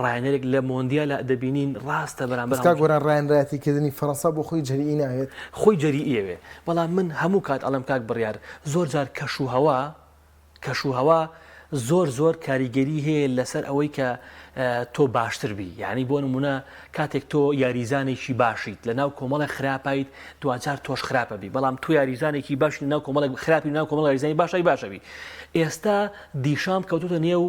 ڕایەنەرێک لە مۆندیالا دەبینین ڕاستە بەرامبەر بەس کاک گۆران ڕایەنرایەتی کردنی فەرەنسا بۆ خۆی جەریئی ناوێت؟ خۆی جەریئیەوێ، بەڵام من هەموو کات ئەڵێم کاک بڕیار زۆر جار کەش و هەوا کەشوهەوا زۆر زۆر کاریگەری هەیە لەسەر ئەوەی کە تۆ باشتر بی یعنی بۆ نمونە کاتێک تۆ یاریزانێکی باشیت لە ناو کۆمەڵێک خراپایت دواجار تۆش خراپە بی بەڵام تۆ یاریزانێکی باش لە ناو کۆمەڵێک خراپی ناو کۆمەڵ یاریزانی باشای باشەبی ئێستا دیشام کەوتوتە نێو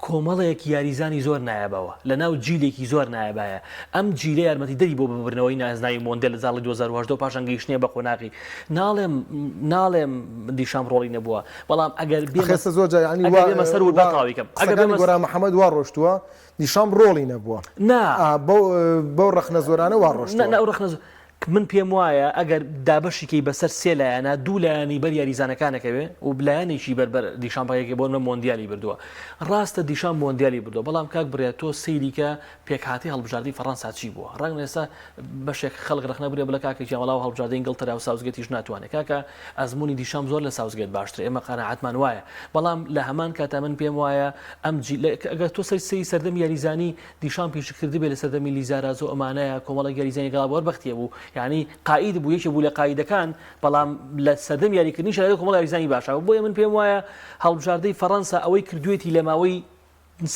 کۆمەڵێک یاریزانی زۆر نایابەوە لە ناو جیلێکی زۆر نایابایە ئەم جیلە یارمەتیدەری بۆ ببرنەوەی نازناوی مۆندیال لە ساڵی 2018 و پاشان گەیشتنیە بە قۆناغی ناڵێم ناڵێم دیشام ڕۆڵی نەبووە بەڵام ئەگەر بێمە ئەخێسە زۆر جار یانی ئەگەر بێمە سەر ورد با تەواوی کەم ئەگەر قسەکانی بێمە گۆران محەمەد وا ڕۆشتووە دیشام ڕۆڵی نەبووە نا ئا بەو بەو ڕەخنە زۆرانە وا نا ڕۆشتووە. نا ئەو ڕەخنە زۆر. من پێم وایە ئەگەر دابەشی کەی بەسەر سێ لایەنە دوو لایەنی بەر یاریزانەکان ئەکەوێ و لایەنێکی بەر بەر دیشامپ ئەکەوێ بۆ نمونە مۆندیالی بردووە ڕاستە دیشامپ مۆندیالی بردووە بەڵام کاک بڕیار تۆ سەیری کە پێکهاتەی هەڵبژاردەی فەڕەنسا چی بووە ڕەنگە ئێستا بەشێک خەڵک ڕەخنە بگرێ بڵێ کاکە گیان وەڵا هەڵبژاردەی ئینگڵتەرا و ساوسگێتیش ناتوانێ کاکە ئەزموونی دیشامپ زۆر لە ساوسگێت باشترە ئێمە قەناعەتمان وایە بەڵام لە هەمان کاتا من پێم وایە ئەم جیل ئەگەر تۆ سەیری سەردەمی یاریزانی دیشامپ پیشک کردبێ لە سەردەمی لیزارازۆ ئەمانەیە کۆمەڵێک یاریزانی گەڵا بۆر بەختیە بوو یانی قائید بوو یەکێ بوو لە قائیدەکان بەڵام لە سەردەم یاریکردنیش لەگەڵ کۆمەڵ یاریزانی باشە بۆیە من پێم وایە هەڵبژاردەی فەڕەنسا ئەوەی کردوێتی لە ماوەی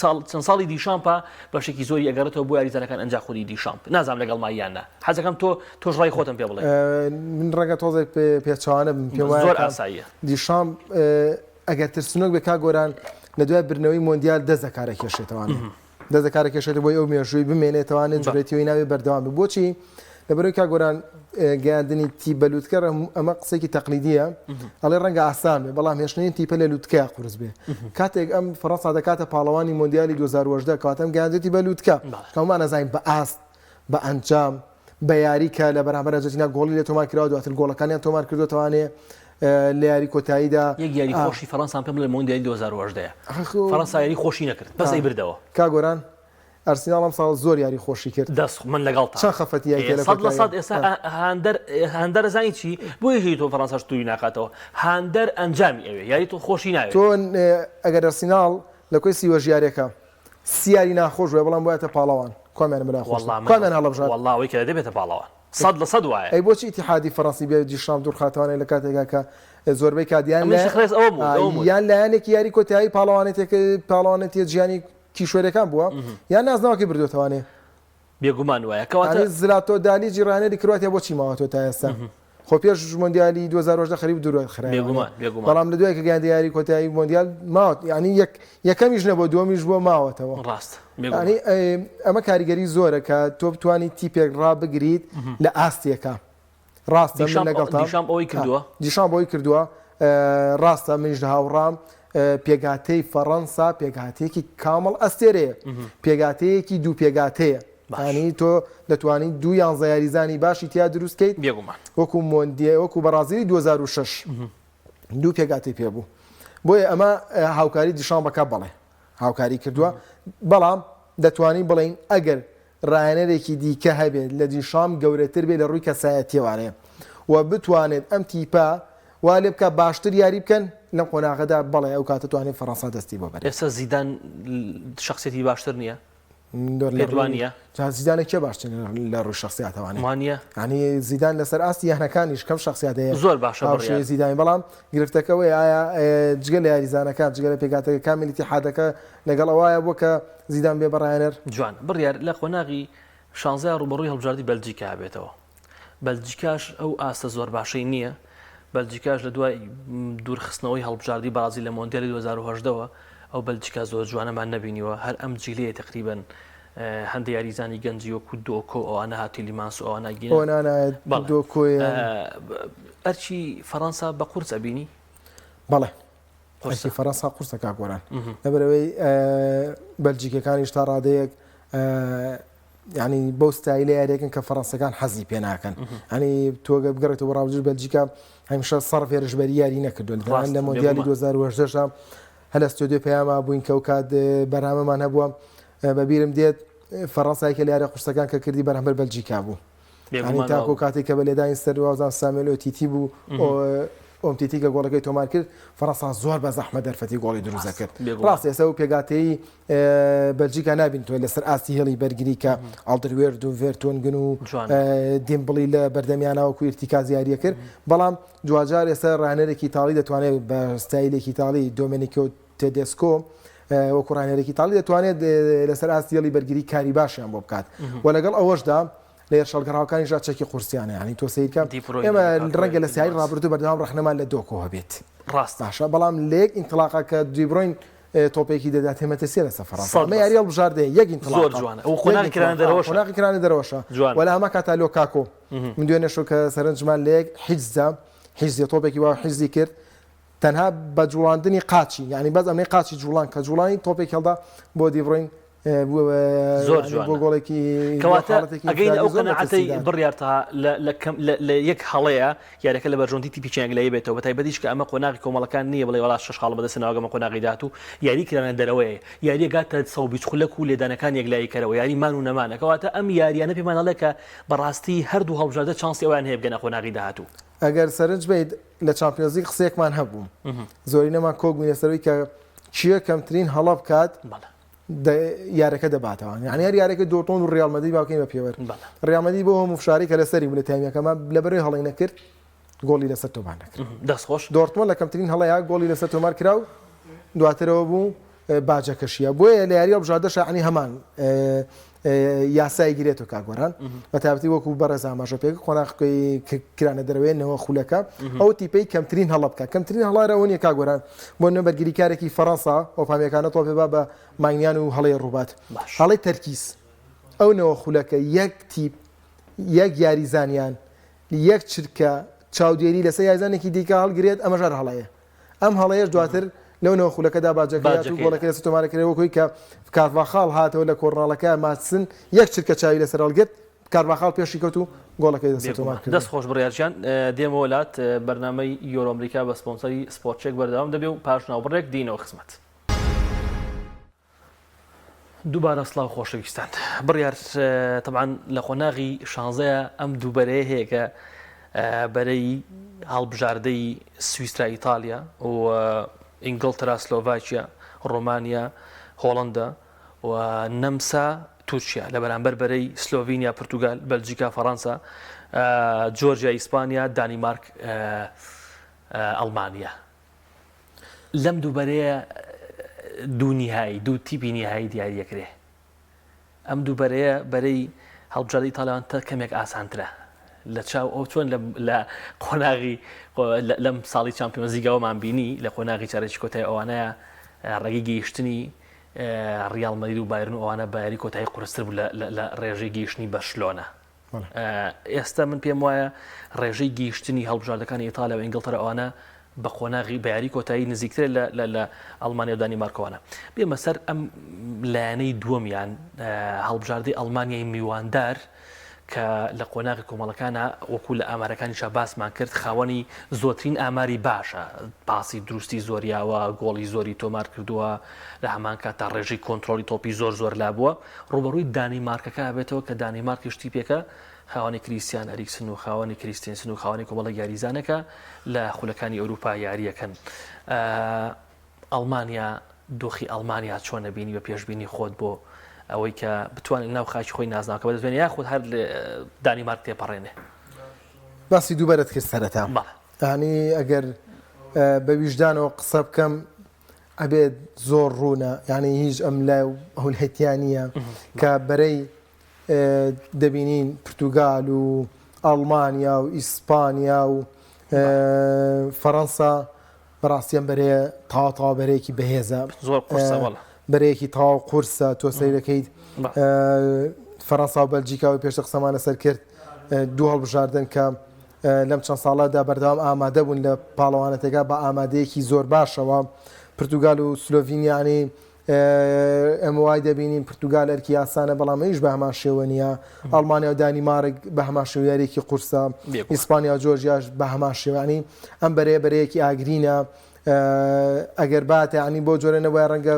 ساڵ چەند ساڵی دیشامپا بەشێکی زۆری ئەگەڕێتەوە بۆ یاریزانەکان ئەنجا خودی دیشامپ نازانم لەگەڵ مای یان نا حەزەکەم تۆ تۆش ڕای خۆتم پێ بڵێ. من ڕەنگە تۆزێک پێچەوانە بم پێم وایە زۆر ئاساییە. دیشامپ ئەگەر ترسنۆک بێ کاک گۆران لە دوای بردنەوەی مۆندیال دەست لە کارە کێشێتەوانێ دەست لە کارە کێشێت بۆی ئەو مێژووی بمێنێتەوانێ جورێتیەوەی ناوێ بەردەوام بێ بۆچی لەبەرەوەی کاک گۆران گەیاندنی تیپ بە لوتکە ئەمە قسێکی تەقلیدیە ئەڵێ ڕەنگە ئاسان بێ بەڵام هێشتنی تیپە لە لوتکەیا قورس بێ کاتێک ئەم فەڕەنسا دەکاتە پاڵەوانی مۆندیالی 2018 کەواتە ئەم گەیاندێتی بە لوتکە کەمان ئەزانین بە ئاست بە ئەنجام بە یاری کە لە بەرامبەر ئەرجەنتینا گۆڵی لێ تۆمار کراوە دواتر گۆڵەکانیان تۆمار کردووە توانێ لە یاری کۆتاییدا یەک یاری خۆشی فەرەنسان پێم بڵێ مۆندیالی 2018 فەرەنسا یاری خۆشی نەکرد بەس ئەی بردەوە. کاک گۆران ئەرسیناڵ ئەمساڵ زۆر یاری خۆشی کرد. دەست من لەگەڵتام. چەند خەفەتی یای تێ لە کۆتاییا. 100% ئێستا هاندەر هاندەر ئەزانی چی بۆیە هی تۆ فەرەنساش تووی ناکاتەوە هاندەر ئەنجامی ئەوێ یاری تۆ خۆشی ناوێ. تۆ ئەگەر ئەرسیناڵ لە کۆی 30 یاریەکە سی یاری ناخۆش بوایە بەڵام بوایەتە پاڵەوان کوامیانم بەلا خۆش وەڵا من کوامیان هەڵەبژارد؟ وەڵا ئەوەی کە دەبێتە پاڵەوان 100% وایە. ئەی بۆچی ئیتیحادی فەرەنسی بێ دیشامپ دوورخاتەوانێ لە کاتێکا کە زۆربەی کات یان ئەمنیش خرێس ئەوەم وت ئەوەم وت. یان لایەنێکی یاری کۆتایی پاڵەوانێتێک پاڵەوانێتیە جیهانی کیشوەرەکان بووە یان نازناوەکەی بردۆتەوانێ. بێگومان وایە کەواتە. یانی زلاتۆ دالیجی ڕاهێنەری کرواتیا بۆچی ماوەتەوە تا ئێستا؟ خۆ پێش مۆندیالی 2018 خەریک دوور خرایەوە. بێگومان بێگومان. بەڵام لە دوای کە گەیاندە یاری کۆتایی مۆندیال ماوە یانی یەک یەکەمیش نەبووە دووەمیش بووە ماوەتەوە. ڕاستە بێگومان. یانی ئەمە کاریگەری زۆرە کە تۆ بتوانی تیپێک ڕابگریت لە ئاستێکا. ڕاستە من دیشامپ لەگەڵتام. دیشامپ ئەوەی کردووە؟ دیشامپ ئەوەی کردووە ڕاستە منیش هاوڕام پێکهاتەی فەڕەنسا پێکهاتەیەکی کامڵ ئەستێرەیە پێکهاتەیەکی دوو پێکهاتەیە ینی تۆ دەتوانی دوو یانزە یاریزانی باشی تیا دروست کەیت بێگومان وەکو مۆندیە وەکو بەڕازیلی 2006 دوو پێکهاتەی پێ بوو بۆیە ئەمە هاوکاری دیشان بەکە بەڵێ هاوکاری کردووە بەڵام دەتوانین بڵین ئەگەر راهێنەرێکی دیکە هەبێت لە دیشام گەورەتر بێت لە ڕووی کەسایەتیەوانێ و بتوانێت ئەم تیپە وا لێ بکات باشتر یاری بکەن لەم قۆناغەدا بەڵێ ئەو کاتە توانێت فەرەنسا دەستی بۆ بەرێت. ئێستا زیدان شەخسیەتی باشتر نییە؟ پێت وا نییە؟ جا زیدانە کێ باشتر لە ڕووی شەخسیاتەوانێ؟ وا نییە؟ یانی زیدان لەسەر ئاستی یانەکانیش کەم شەخسیات هەیە زۆر باشە بڕیار. هاوشێوەی زیدانی بەڵام گرفتەکە ئەوەیە ئایا جگە لە یاریزانەکان جگە لە پێکهاتەکە کامیل ئیتیحادەکە لەگەڵ ئەوایە بووە کە زیدان بێ بە ڕاهێنەر؟ جوان بڕیار لە قۆناغی شانزە ڕووبەڕووی هەڵبژاردەی بەلجیکا ئەبێتەوە. بەلجیکاش ئەو ئاستە زۆر باشەی نییە، بەلجیکاش لە دوای دوورخستنەوەی هەڵبژاردەی بەرازیل لە مۆندیالی 2018 وە ئەو بەلجیکا زۆر جوانەمان نەبینیوە، هەر ئەم جیلەیە تەقریبەن هەندێ یاریزانی گەنجی وەکو دۆکۆ ئەوانە هات تیلیمانس و ئەوانە گینە ئۆنانا بەڵێ دۆکۆیە ئەرکی فەڕەنسا بە قورس ئەبینی؟ بەڵێ ئەرکی فەرەنسا قورسە کاک گۆران لەبەرئەوەی بەلجیکەکانیش تا ڕادەیەک ینی بەو ستایلە یاریەکەن کە فەڕەنسەکان حەزی پێ ناکەن ینی تۆگە بگەڕێتەوە ڕاوجش بەلجیکا هەمیشە سەر هێرشبەری یاری نەکردو لە مۆندیالی 2018 هەر لە ستۆدیۆ پەیاما بووین کە ئەو کات بەرنامەمان هەبووە بەبیرم دێت فەڕەنسای کە لە یاریە قورسەکان کە کردی بەرامبەر بەلجیکا بوو یانی تاکو کاتێک کە بە لێدانی سەر وازان ساموێل ئۆتیتی بوو ئۆمتیتی کە گۆڵەکەی تۆمار کرد فەرەنسا زۆر بە زەحمە دەرفەتی گۆڵی دروست دەکرد ڕاست ئێستا و پێگاتەی بەلجیکا نابین تۆ لەسەر ئاستی هێڵی بەرگری کە ئەڵدروێرد و ڤێرتۆنگن و دیمبڵی لە بەردەمیانەوەکو ئیرتیکاز یاریە کرد بەڵام دواجار ئێستا ڕاهێنەرێکی ئیتاڵی دەتوانێت بە ستایلێکی ئیتاڵی دۆمێنیکۆ تێدێسکۆ وەکو ڕاهێنەرێکی ئیتاڵی دەتوانێت لەسەر ئاستی هێڵی بەرگری کاری باشیان بۆ بکات و لەگەڵ ئەوەشدا لە هێرشەڵگەڕاوەکانیشدا چەکی قورسیانە یانی تۆ سەیرکە ئێمە ڕەنگە لە سیاری ڕابردوو بەردەوام ڕەخنەمان لە دۆکۆ هەبێت ڕاست باشە بەڵام لە یەک ئینتڵاقا کە دیبرۆین تۆپێکی دەدات مەترسیە لەسەر فەڕەنسا ئەمە یاری هەڵبژاردەیە یەک ئینتڵاقا زۆر جوانە ئەو قۆناغی کرانە دەرەوەشە قۆناغی کرانە دەرەوەشە جوان وە لە هەمان کاتا لۆکاکۆ من دوێنێ شەو کە سەرنجمان لە یەک حیجزدا حیجزێ تۆپێکی وا حیجزی کرد تەنها بە جوڵاندنی قاچی یعنی بەس ئەمەی قاچی جوڵان کە جوڵانی تۆپێک هەڵدا بۆ دیبرۆین. زۆر جوانە. بۆ گۆڵێکی کەواتە حاڵەتێکی ئەگەینە ئەو ئینفرادی زۆر قەناعەتەی مەترسیدار. بڕیار تەها لە لە کەم لە لە یەک هەڵەیە یاریەکە لە بەرژەوەندی تیپی چیانگلایی بێتەوە بەتایبەتیش کە ئەمە قۆناغی کۆمەڵەکان نییە بڵێ وەڵا شەش خاڵ بەدەستە ناوەگەمە قۆناغی داهاتوو یاری کرانە دەرەوەیە یاریە گاتە 120 خولەک و لێدانەکان یەکلایی کەرەوە یاری مان و نەمانە کەواتە ئەم یاریانە پێمان ئەڵێ کە بەڕاستی هەردوو هەڵبژاردە چانسی ئەویان هەیە بگەنە قۆناغی داهاتوو. ئەگەر سەرنج بەیت لە چامپیۆنزلیگ قسەیەکمان هەبوو زۆرینەمان کۆک بووین لەسەرەوەی کە کێ کەمترین هەڵە بکات یارەکە دەباتەوە یعنی هەر یارێکە دۆرتمۆند و ڕیال مەدرید باوکەین بە پێوەر ڕیال مەدرید بۆ هەموو فشاری کە لەسەری بوو لە تایمیەکەمان لەبەرەوەی هەڵەی نەکرد گۆڵی لەسەر تۆمار نەکرد دەست خۆش دۆرتمۆند لە کەمترین هەڵەیە گۆڵی لەسەر تۆمار کرا و دواترەوە بوو باجەکەشیە بۆیە لە یاری هەڵبژاردەشە عنی هەمان یاسای گرێتەوە کاک گۆران بە تایبەتی وەکو بەڕێز ئاماژە پێ قۆناغەکەی کرانە دەرەوەی نەوە خولەکە ئەو تیپەی کەمترین هەڵە بکە کەمترین هەڵارەوە نیە کاک گۆران بۆ نە بەرگریکارێکی فەڕەنسا ئۆپامیەکانە تۆپێ با بە ماینیان و هەڵەی ڕووبات هەڵەی تەرکیز ئەو نەوە خولەکە یەک تیپ یەک یاریزانیان یەک چرکە چاودێری لەسەر یاریزانێکی دیکە هەڵگرێت ئەمەش هەر هەڵەیە ئەم هەڵەیەش دواتر لەو نەوە خولەکەدا باجەکەی هات و گۆڵەکەی لەسەر تۆمار کرا وەک ئەوەی کە کارڤاخاڵ هاتەوە لە کۆرناڵەکە ماتسن یەک چرکە چاوی لەسەر هەڵگرت کارڤاخاڵ پێشی کەوت و گۆڵەکەی لەسەر تۆمار کرد. دەست خۆش بڕیار گیان دێمەوە لات بەرنامەی یۆرۆ ئەمریکا بە سپۆنسەری سپۆرت چێک بەردەوام دەبێ و پاش ناوبڕێک دێینەوە خزمەت. دووبارە سڵاو خۆشەویستان بڕیار تەبعەن لە قۆناغی شانزەیە ئەم دوو بەرەیە هەیە کە بەرەی هەڵبژاردەی سویسرا ئیتالیا و ئینگڵتەرا سلۆڤاکیا ڕۆمانیا هۆڵندا و نەمسا تورکیا لە بەرامبەر بەرەی سلۆڤینیا پرتوگال بەلجیکا فەڕەنسا جۆرجیا ئیسپانیا دانیمارک ئەڵمانیا لەم دوو بەرەیە دوو نیهایی دوو تیپی نیهایی دیاری دەکرێ ئەم دوو بەرەیە بەرەی هەڵبژاردەی ئیتالیان تە کەمێک ئاسانترە لە چاو ئەو چۆن لە قۆناغی لەم ساڵی چامپیۆنزیگەوەمان بینی لە قۆناغی چارەکی کۆتای ئەوانەیە ڕێگەی گەیشتنی ڕیاڵ مەدرید و بایرن و ئەوانە بە یاری کۆتایی قورستر بوو لە ڕێژەی گەیشتنی بەرشلۆنە ئێستا من پێم وایە ڕێژەی گەیشتنی هەڵبژاردەکانی ئیتالیا و ئینگڵتەرا ئەوانە بە قۆناغی بە یاری کۆتایی نزیکترە لە لە لە ئەڵمانیا و دانیمارکەوانە. بێمە سەر ئەم لایەنەی دووەمیان هەڵبژاردەی ئەڵمانیای میواندار کە لە قۆناغی کۆمەڵەکانە وەکو لە ئامارەکانیشا باسمان کرد خاوەنی زۆرترین ئاماری باشە پاسی دروستی زۆریاوە گۆڵی زۆری تۆمار کردووە لە هەمان کاتا ڕێژەی کۆنترۆڵی تۆپی زۆر زۆر لابووە ڕووبەڕووی دانیمارکەکە ئەبێتەوە کە دانیمارکیش تیپێکە خاوەنی کریستیان ئەریکسن و خاوەنی کریستێنسن و خاوەنی کۆمەڵێک یاریزانەکە لە خولەکانی ئەوروپا یاریەکەن. ئەڵمانیا دۆخی ئەڵمانیا چۆنە بینی بە پێشبینی خۆت بۆ ئەوەی کە بتوانێت ناو خاکی خۆی نازناوەکە بەدەست بێنێ یاخود هەر دانیمارک تێپەڕێنێ؟ باسی دووبەرەت کرد سەرەتا. بەڵێ. یانی ئەگەر بە ویژدانەوە قسە بکەم ئەبێت زۆر ڕوونە یانی هیچ ئەم لای و ئەو لای تیا نییە کە بەرەی دەبینین پرتوگال و ئەڵمانیا و ئیسپانیا و فەڕەنسا بەڕاستی ئەم بەرەیە تەواو تەواو بەرەیەکی بەهێزە زۆر قورسە وەڵا بەرەیەکی تەواو قورسە تۆ سەیرەکەیت فەڕەنسا و بەلجیکا و پێشتر قسەمان لەسەر کرد دوو هەڵبژاردن کە لەم چەند ساڵەدا بەردەوام ئامادە بوون لە پاڵەوانەتەکە بە ئامادەیەکی زۆر باشەوە پرتوگال و سلۆڤینیانی ئێمە وای دەبینین پرتوگال ئەرکی ئاسانە بەڵام ئەویش بە هەمان شێوە نییە ئەڵمانیا و دانیمارک بە هەمان شێوە یاریەکی قورسە ئیسپانیا و جۆرجیاش بە هەمان شێوانی ئەم بەرەیە بەرەیەکی ئاگرینە ئەگەر باتە ینی بۆ جۆرە نەبووە ڕەنگە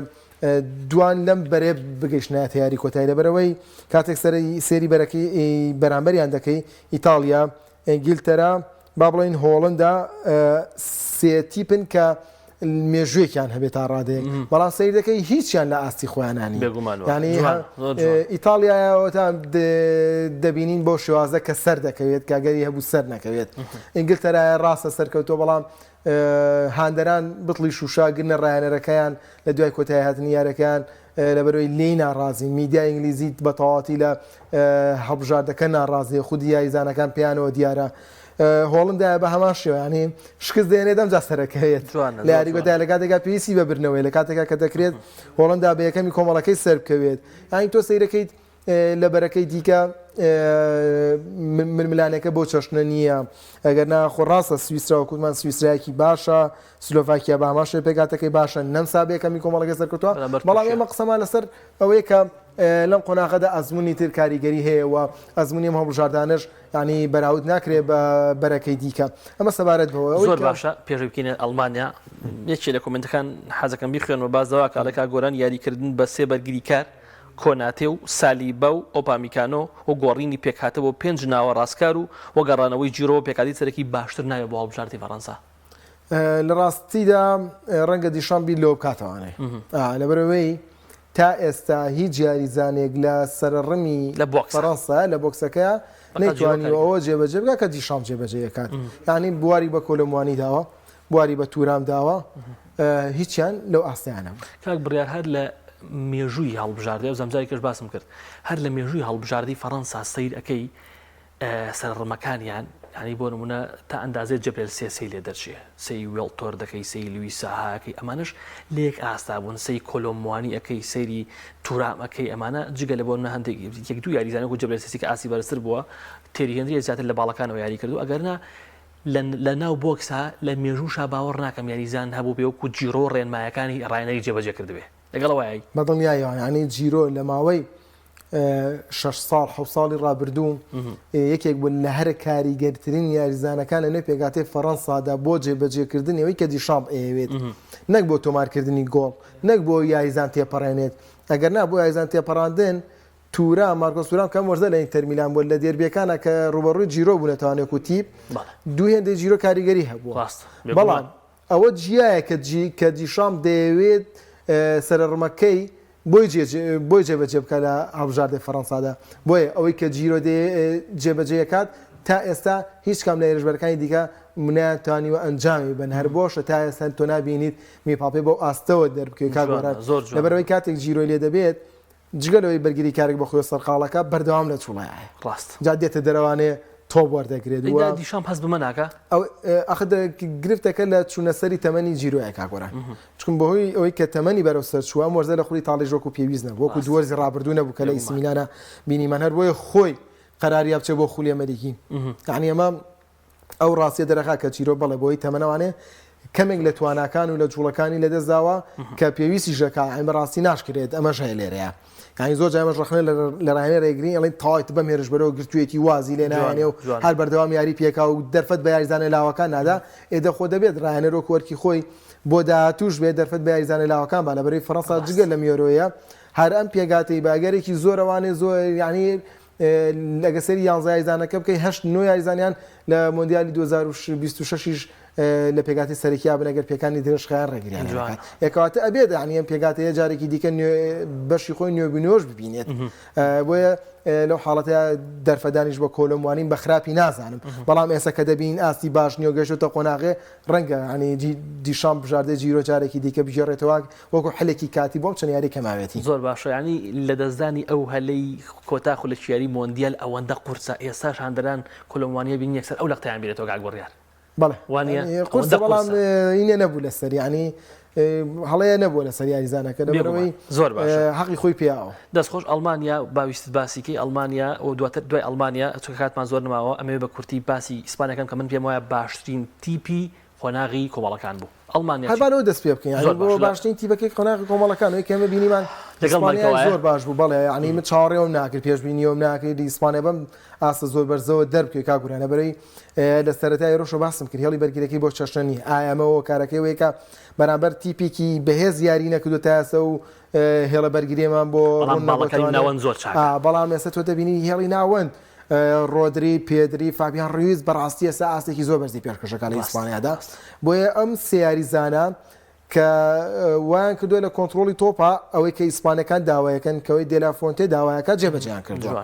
دوان لەم بەرێ بگەیشتنایەتە یاری کۆتایی لەبەرئەوەی کاتێک سەیری بەرەکەی بەرامبەریان دەکەی ئیتاڵیا، ئینگلتەرا، با بڵێین هۆڵندا سێ تیپن کە مێژوویەکیان هەبێت تا ڕادەیەک بەڵام سەیر دەکەی هیچیان لە ئاستی خۆیانانی بێگومان ینی ئیتاڵیایەوە تا دەبینین بۆ شێوازە کە سەر دەکەوێت کاگەری هەبوو سەر نەکەوێت ئینگلتەرایە ڕاستە سەرکەوتووە بەڵام هاندەران بتڵی شوشە گرنە ڕایەنەرەکەیان لە دوای کۆتایی هاتنی یاریەکەیان لەبەرەوەی لێی ناڕازین میدیای ئینگلیزی بە تەواوەتی لە هەڵبژاردەکە ناڕازیە خودی یاریزانەکان پێیانەوە دیارە هۆڵندایە بە هەمان شێوە ینی شکست دێنێت ئەمجا سەرەکەوێت لە یاری کۆتایی لە کاتێکا پێویستی بە بردنەوەی لە کاتێکا کە دەکرێت هۆڵندا بە یەکەمی کۆمەڵەکەی سەر بکەوێت یانی تۆ سەیرەکەیت. لە بەرەکەی دیکە ململانێکە بۆ چەشنە نییە ئەگەر نا خۆ ڕاستە سویسرا و کوتمان سویسرایەکی باشە سلۆڤاکیا بە هەمان شێوە پێکهاتەکەی باشە نەمسا بە یەکەمی کۆمەڵەکەی سەرکەوتووە بەڵام ئێمە قسەمان لەسەر ئەوەیە کە لەم قۆناغەدا ئەزموونی تر کاریگەری هەیە و ئەزموونی ئەم هەڵبژاردانەش یانی بەراورد ناکرێت بە بەرەکەی دیکە ئەمە سەبارەت بەوە زۆر باشە پێش بکەینە ئەڵمانیا یەکێ لە کۆمنتەکان حەزەکەم بیخوێنمەوە باس لەوە کە ئەڵێ کاک گۆران یاریکردن بە سێ بەرگریکار کۆناتێ و سالیبا و ئۆپامیکانۆ و گۆڕینی پێکهاتە بۆ پێنج ناوەڕاستکار و و گەڕانەوەی جیرۆ بۆ پێکهاتەی سەرەکی باشتر نابێت بۆ هەڵبژاردەی فەڕەنسا. لە ڕاستیدا ڕەنگە دیشام بیر لەوە بکاتەوانێ لەبەرئەوەی تا ئێستا هیچ یاریزانێک لە سەرەڕمی فەڕەنسا لە بۆکسەکەیا نەیتوانیوە ئەوە جێبەجێ بکات کە دیشام جێبەجێی ئەکات یانی بواری بە کۆلۆموانی داوە بواری بە تورام داوە هیچیان لەو ئاستەیان نەبوو. کاک بڕیار هەر لە مێژووی هەڵبژاردەی ئەو زەمجاری کەش باسم کرد هەر لە مێژووی هەڵبژاردەی فەڕەنسا سەیر ئەکەی سەرڕمەکانیان یانی بۆ نمونە تا ئەندازەی جەبرێل سێسەی لێ دەرچێ سەی وێڵتۆر دەکەی سەی لویس ساها ئەکەی ئەمانەش لە یەک ئاستا بوون سەی کۆلۆموانی ئەکەی سەیری تورام ئەکەی ئەمانە جگە لە بۆ نمونە هەندێک یەک دوو یاریزان وەکو جەبرێل سێسی کە ئاستی بەرزتر بووە تێری هێنری زیاتر لە باڵەکانەوە یاری کردو ئەگەرنا لە ناو بۆکسا لە مێژووشا باوەڕ ناکەم یاریزان هەبووبێ وەکو جیرۆ ڕێنمایەکانی ڕاهێنەری جێبەجێ کردبێ. لەگەڵ ئەوەی؟ بە دڵنیاییەوە یانی جیرۆ لە ماوەی شەش ساڵ حەوت ساڵی ڕابردوو یەکێک بوو لە هەرە کاریگەرترین یاریزانەکان لە نێو پێکهاتەی فەڕەنسادا بۆ جێبەجێکردنی ئەوەی کە دیشامپ ئەیەوێت نەک بۆ تۆمارکردنی گۆڵ نەک بۆ یاریزان تێپەڕێنێت ئەگەر نا بۆ یاریزان تێپەڕاندن تورام، مارکۆس تورام کە ئەم وەرزە لە ئینتەر میلان بووە، لە دێربییەکانا کە ڕووبەڕووی جیرۆ بوونەتەوە وەکو تیپ، دوو هێندەی جیرۆ کاریگەری هەبووە. بەڵام ئەوە جیایە کە کە دیشامپ دەیەوێت سەرەڕمەکەی بۆی بۆی جێبەجێ بکات لە هەڵبژاردەی فەرەنسادا. بۆیە ئەوەی کە جیرۆ جێبەجێی ئەکات تا ئێستا هیچ کام لە هێرشبەرەکانی دیکە نەیانتوانیوە ئەنجامی بەن. هەر بۆشە تا ئێستا تۆ نابینیت میپاپێ بەو ئاستەوە دەربکەوێت کاک گۆران. لەبەرئەوەی کاتێک جیرۆی لێ دەبێت جگە لەوەی بەرگریکارێک بە خۆی سەرقاڵەکە بەردەوام لە جوڵەیایە. ڕاستە. جا دێتە دەرەوانێ تۆپ وەردەگرێت و. ئەی دیشامپ هەست بەمە ناکا؟ ئەو ئەخر گرفتەکە لە چوونە سەری تەمەنی جیرۆیە کاک گۆران. چونکە بەهۆی ئەوەی کە تەمەنی بەرەو سەر چووە ئەم وەرزە لە خولی ئیتاڵیش وەکو پێویست نەبوو وەکو دوو وەرزی ڕابردوو نەبوو کە لە ئیسی میلانا بینیمان هەر بۆیە خۆی قەراریا بچێ بۆ خولی ئەمەریکی. یانی ئەمە ئەو ڕاستیە دەرەخا کە چیرۆ بەڵێ بۆی تەمەنەوانێ کەمێک لە تواناکان و لە جوڵەکانی لەدەستداوە کە پێویستی ژەکە ئەم بەڕاستی ناشکرێت ئەمەش هەیە لێرەیە یانی زۆر جای ئەمەش ڕەخنە لە ڕاهێنەر ئەیگرین ئەڵێن تەواوی بەم هێرشبەرەوە گرتوویەتی وازی لێ نایەنێ و هەر بەردەوام یاری پێکا و دەرفەت بە یاریزانە لاوەکان نادا ئێ دە خۆ دەبێت ڕاهێنەر وەکو ئەرکی خۆی بۆ داهاتووش بێت دەرفەت بە یاریزانە لاوەکان با لەبەرەی فەرەنسا جگە لەم یۆرۆیە هەر ئەم پێکهاتەی بە ئەگەرێکی زۆرەوانێ زۆر یانی ئەگەر سەیری یانزە یاریزانەکە بکەی هەشت نۆ یاریزانیان لە مۆندیالی 2026 یش لە پێکهاتەی سەرەکیا بن ئەگەر پێکانی درێژخایەن ڕێگریان لێ نەکات کەواتە ئەبێت یانی ئەم پێکهاتەیە جارێکی دیکە بەشی خۆی نوێبوونەوەش ببینێت بۆیە لەو حاڵەتە دەرفەدانیش بە کۆلۆموانین بە خراپی نازانم بەڵام ئێستا کە دەبین ئاستی باش نییە و گەشتۆتە قۆناغێ ڕەنگە ینی دیشام بژاردەی جیرۆ جارێکی دیکە بگێڕێتەوە وەکو حلێکی کاتی بۆ ئەم چەند یاریە کە ماوێتی. زۆر باشە یانی لەدەستدانی ئەو هەلەی کۆتا خولەکی یاری مۆندیال ئەوەندە قورسە ئێستاش هاندەران کۆلۆموانیە بینی یەکسەر ئەو لەقتەیان بیرێتەوە کاک بڕیار بەڵێ وانیە قورسە ئەوەندە بەڵام قورسە. ئینە نەبوو لەسەر یانی هەڵەیە نەبووە لەسەر یاریزانەکە لەبەرئەوەی بێگومان زۆر باشە. حەقی خۆی پێیاوە. دەست خۆش ئەڵمانیا با ویستت باسی کەی ئەڵمانیا و دواتر دوای ئەڵمانیا چونکە کاتمان زۆر نەماوە ئەمەوێ بە کورتی باسی ئیسپانیا کەم کە من پێم وایە باشترین تیپی قۆناغی کۆمەڵەکان بوو ئەڵمانیا هەر چی؟ با لەوە دەست پێ بکەین یانی زۆر بۆ باشە لە باشترین تیپەکەی قۆناغی کۆمەڵەکان ئەوەی کە ئێمە بینیمان لەگەڵ ئیسپانیای مەرگەوایە؟ زۆر باش بوو بەڵێ یانی من چاوەڕێوم ناکرد پێشبینیەوەم ناکرد ئیسپانیا بەم ئاستە زۆر بەرزەوە دەربکەوێت کاک گوران لەبەرەی لە سەرەتای یۆرۆشەوە باسم کرد هێڵی بەرگریەکەی بۆ چەشنە نییە ئایا ئەمە هۆکارەکەی ئەوەیە کە بەرامبەر تیپێکی بەهێز یاری نەکردووە تا ئێستا و هێڵە بەرگریەمان بۆ بەڵام ڕوون باڵەکانی نەبۆتەوە ناوەند زۆر چاکە. بەڵام ئێستا تۆ دەبینی هێڵی ناوەند ڕۆدری، پێدری، فابیان ڕویز بەڕاستی ئێستا ئاستێکی زۆر بەرزی پێشکەش دەکات لە ئیسپانیادا، بۆیە ئەم سێ یاریزانە کە وایان کردووە لە کۆنتڕۆڵی تۆپا ئەوەی کە ئیسپانەکان داوایەکەن کەوەی دێلا فۆنتێ داوایەکە جێبەجێیان کردووە.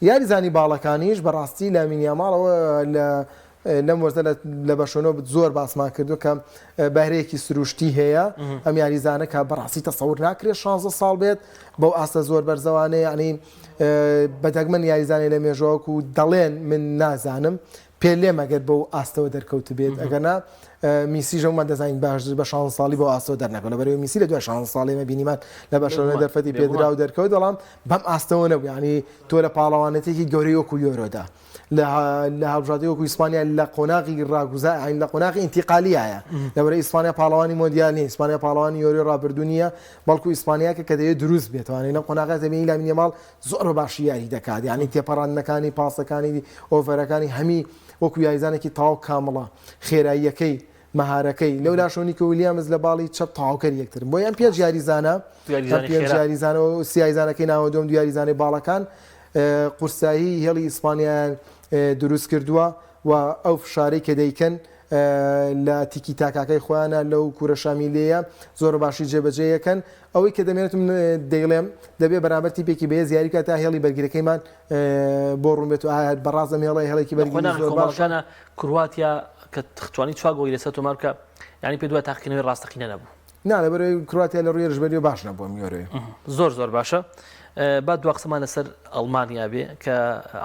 یاریزانی باڵەکانیش بەڕاستی لامین یاماڵەوە لە لەم وەرزە لە بەرشۆنۆ زۆر باسمان کردو کە بەهرەیەکی سروشتی هەیە ئەم یاریزانە کە بەڕاستی تەسەور ناکرێت 16 ساڵ بێت بەو ئاستە زۆر بەرزەوانەیە یعنی بە دەگمەن یاریزانانی لە مێژوەکو دەڵێن من نازانم پێ لێ مەگەر بەو ئاستەوە دەرکەوت بێت ئەگەنا میسیش هەموومان دەزانین باش بە 16 ساڵی بۆ ئاستەوە دەرنەکەوت لەبەرئەوەی میسی لە دوای 16 ساڵی ئێمە بینیمان لە بەرشەلۆنە دەرفەتی پێدرا و دەرکەوت بەڵام بەم ئاستەوە نەبوو یعنی تۆ لە پاڵەوانێتێکی گەورەی وەکو یۆرۆدا لە لە هەڵبژاردەی وەکو ئیسپانیا لە قۆناغی ڕاگوزا یعنی لە قۆناغی ئینتیقالیایە لەبەرئەوەی ئیسپانیا پاڵەوانی مۆندیال نییە ئیسپانیا پاڵەوانی یۆرۆی ڕابردوو نییە بەڵکو ئیسپانیاکە کە دەیەوێت دروست بێتوانێت لەم قۆناغە دەبینی لامین یاماڵ زۆر بە باشی یاری دەکات یعنی تێپەڕاندنەکانی پاسەکانی ئۆڤەرەکانی هەمی وەکو یاریزانێکی تەواو کامڵە، خێراییەکەی، مەهارەکەی، لەولاشەوە نیکۆ ویلیامز لە باڵی چەپ تەواوکەری یەکترن. بۆیە ئەم پێنج یاریزانە، ئەم پێنج یاریزانە و سێ یاریزانەکەی ناوەندۆم دوو یاریزانەی باڵەکان قورسایی هێڵی ئیسپانیایان دروست کردووە و ئەو فشارەی کە دەیکەن لە تیکی تاکاکەی خۆیانە لەو کورە شامیلەیە زۆر باشی جێبەجێ یەکەن ئەوەی کە دەمێنێت من دەیڵێم دەبێ بەرامبەر تیپێکی بەهێز یاری بکات تا هێڵی بەرگرەکەیمان بۆ ڕوون بێت و ئایا بەڕاست ئەم هێڵە هێڵێکی بەرگری زۆر باشە. لە قۆناغی کۆمەڵەکانە کرواتیا کە توانی چوار گۆڵی لەسەر تۆمار بکا یانی پێت وایە تاقیکردنەوەی ڕاستەقینە نەبوو؟ نا لەبەرئەوەی کرواتیا لە ڕووی هێرشبەریەوە باش نەبوو ئەم یۆرۆیە. زۆر زۆر باشە با دوا قسەمان لەسەر ئەڵمانیا بێ کە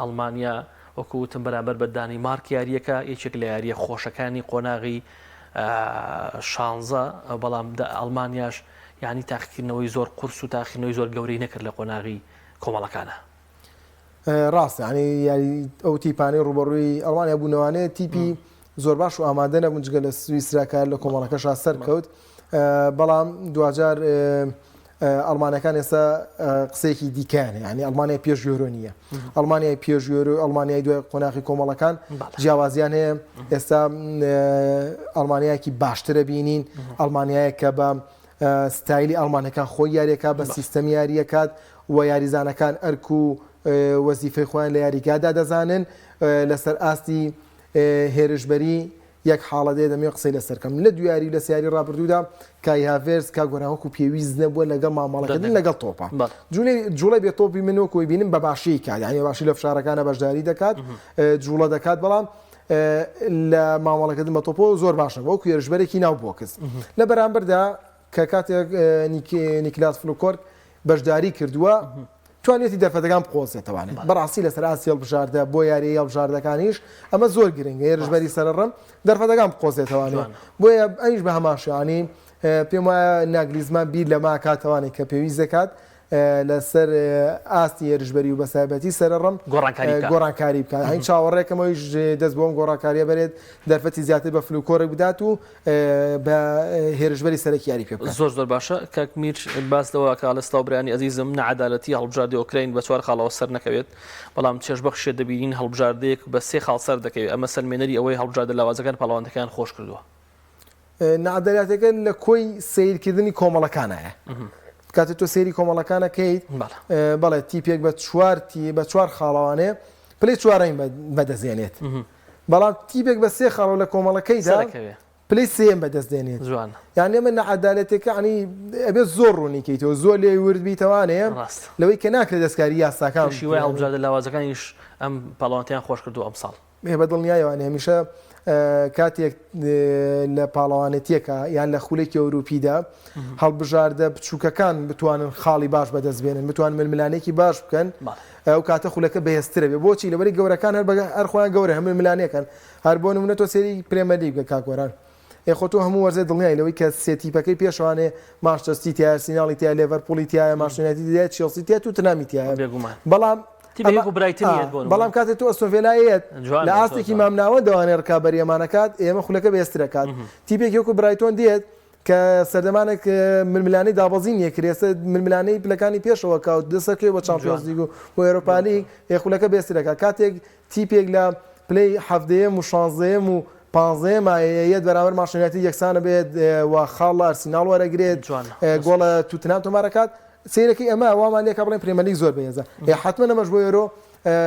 ئەڵمانیا وەکو وتم بەرامبەر بە دانیمارک یارییەکە یەکێک لە یارییە خۆشەکانی قۆناغی شانزە بەڵام ئەڵمانیاش یانی تاقیکردنەوەی زۆر قورس و تاقیکردنەوەی زۆر گەورەی نەکرد لە قۆناغی کۆمەڵەکانە. ڕاستە یانی یاری ئەو تیپانەی ڕوبەڕووی ئەڵمانیا بوونەوانەیە تیپی زۆر باش و ئامادە نەبوون جگە لە سویسرا کار لە کۆمەڵەکەشا سەرکەوت بەڵام دواجار ئەڵمانەکان ئێستا قسەیەکی دیکەیان هەیە یعنی ئەڵمانیا پێش یۆرۆ نییە ئەڵمانیای پێش یۆرۆ ئەڵمانیای دوای قۆناغی کۆمەڵەکان جیاوازیان هەیە ئێستا ئەڵمانیایەکی باشترە بینین ئەڵمانیایە کە بە ستایلی ئەڵمانەکان خۆی یاریەکە بە سیستەم یاریەکات و یاریزانەکان ئەرک و وەزیفەی خۆیان لە یاریگادا دەزانن لەسەر ئاستی هێرشبەری یەک حاڵەت هەیە دەمەوێت قسەی لەسەر کەم لە دوو یاری و لە سێ یاری ڕابردوودا کای هاڤێرتز کاک گۆران وەکو پێویست نەبووە لەگەڵ مامەڵەکردن لەگەڵ تۆپا جوڵەی جوڵەی بێ تۆپی من وەکو بینم بە باشی کات یعنی بە باشی لە فشارەکانە بەشداری دەکات جوڵە دەکات بەڵام لە مامەڵەکردن بە تۆپەوە زۆر باشە وەکو هێرشبەرێکی ناو بۆکس لە بەرامبەردا کە کاتێک نیکلاس فلوکۆرگ بەشداری کردووە توانیەتی دەرفەتەکان بقۆزێتەوانێ بەڕاستی لەسەر ئاستی هەڵبژاردە بۆ یاریی هەڵبژاردەکانیش ئەمە زۆر گرنگە هێرشبەری سەرڕم دەرفەتەکان بقۆزێتەوانێ بۆیە ئەویش بە هەمان شێوانی پێم وایە ناگلیزمان بیر لەمە کاتەوانێک کە پێویست دەکات لەسەر ئاستی هێرشبەری و بەسایبەتی سەرڕم گۆڕانکاری بکات هەین چاوەڕێکەم ئەویش دەست بۆم گۆڕانکاریە بەرێت دەرفەتی زیاتر بە فلوکۆرێک بدات و بە هێرشبەری سەرەکی یاری پێ بکات. زۆر زۆر باشە کاک میر باس لەوە ئەکا ئەڵێ سڵاو برایانی ئەزیزم نەعەدالەتی هەڵبژاردەی ئۆکراین بە چوار خاڵەوە سەر نەکەوێت بەڵام چێژبەخشە دەبینین هەڵبژاردەیەک بە سێ خاڵ سەر دەکەوێت ئەمە سەلمێنەری ئەوەی هەڵبژاردە لاوازەکان پاڵەوانەکەیان خۆش کردووە. نەعەدالەتەکە لە کۆی سەیرکردنی کۆمەڵەکانایە کاتێ تۆ سەیری کۆمەڵەکان ئەکەیت بەڵێ تیپێک بە چوار تی بە چوار خاڵەوانێ پلەی چوارەمی بەدەستێنێت بەڵام تیپێک بە سێ خاڵەوە لە کۆمەڵەکەیدا پلەی سێیەم بەدەست دێنێت جوان یان ئێمە نەعەدالەتێکە عنی ئەبێت زۆر ڕوونی کەیتەوە زۆر لێ ورد بیتەوانێ لەوەی کە ناکرێت دەستکاری یاساکان شیوای هەڵبژاردە لاوازەکانیش ئەم پاڵەوانتیان خۆش کردو ئەمساڵ. ئێ بە دڵنیایەوە هەمیشە کاتێک لە پاڵەوانێتیەکە یان لە خولێکی ئەوروپیدا هەڵبژاردە بچووکەکان بتوانن خاڵی باش بەدەست بێنن بتوان ململانێکی باش بکەن ئەو کاتە خولەکە بەهێزترە بێ بۆچی لەبەری گەورەکان هەر هەر خۆیان گەورە هەموو ململانێکەن هەر بۆ نمونە تۆ سێری پرێمەرلیگ بکە کاک گۆران ئێ خۆ تۆ هەموو وەرزێ دڵنیای لەوەی کە سێ تیپەکەی پێشەوانێ مانچستەر سیتی ئارسیناڵی تیایە لێڤەرپوڵی تیایە مانچستەر یونایتدی تیایە چێڵسی تیایە توتنهامی تیایە بێگومان بەڵام تیپێک وەکو برایتن یەت بۆ نمونە بەڵام کاتێ تۆ ئەستۆن ڤێلا یەت جوان لە تۆ ئاستێکی جوان مامناوەندەوانێ ڕکابەری ئەمانەکات ئێمە خولەکە بەهێزتر ئەکات تیپێکی وەکو برایتۆن دێت کە سەردەمانێک ململانێی دابەزین یەکرد ئێستا ململانێی پلەکانی پێشەوە کەوت دەسەکەوێ بۆ چامپیۆنز جوان لیگ و بۆ ئێرۆپا لیگ ئێ خولەکە بەهێزتر ئەکات کاتێک تیپێک لە پلەی حەڤدەیەم و شانزدەیەم و پانزەیەم یەت بەرامبەر مانچستەر یونایتد یەکسانە بێت و خاڵ لە ئەرسیناڵ وەرەگرێت جوانە گۆڵ لە توتنهام تۆمار ئەکات سەیرەکەی ئەمە وامان لێکا بڵێن پرێمەرلیگ زۆر بەهێزە ئێ حەتمەن ئەمەش بۆ یۆرۆ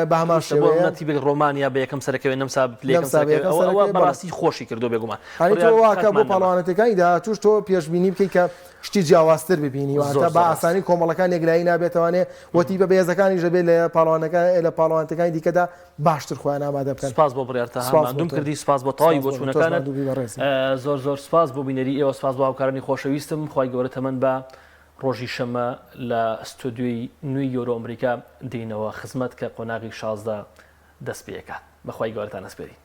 بە هەمان دروستە بۆ شێوەیە نمونە تیپێک ڕۆمانیا بە یەکەم سەرەکەوێ نەمسا پلەی یەکەم نەمسا بە سەرەکەوێ یەکەم ئەوە ئەوە سەرەکەوێ بەڵێ بەڕاستی خۆشی کردووە بێگومان یانی تۆ بڕیار واکە بۆ کاتمان نەما پاڵەوانێتیەکانی داهاتووش تۆ پێشبینی بکەی کە شتی جیاوازتر ببینی زۆر واتە زۆر بە ڕاست ئاسانی کۆمەڵەکان یەکلایی نابێتەوانێ و تیپە بەهێزەکانیش دەبێت لە پاڵەوانەکان لە پاڵەوانێتیەکانی دیکەدا باشتر خۆیان ئامادە بکەن. سوپاس بۆ بڕیارتە سوپاس بۆ ماندووم تۆ. کردی سوپاس بۆ تەواوی سوپاس بۆ تۆش بۆچوونەکانت ماندوو بی بەڕێزی. زۆر زۆر سوپاس بۆ بینەری ئێوە سوپاس بۆ هاوکارانی خۆشەویستم خوای گەورە تەمەن بە ڕۆژی شەممە لە ستۆدیۆی نوێی یۆرۆ ئەمریکا دێینەوە خزمەت کە قۆناغی 16 دەست پێ ئەکات بەخوای گەورەتان ئەسپێرین.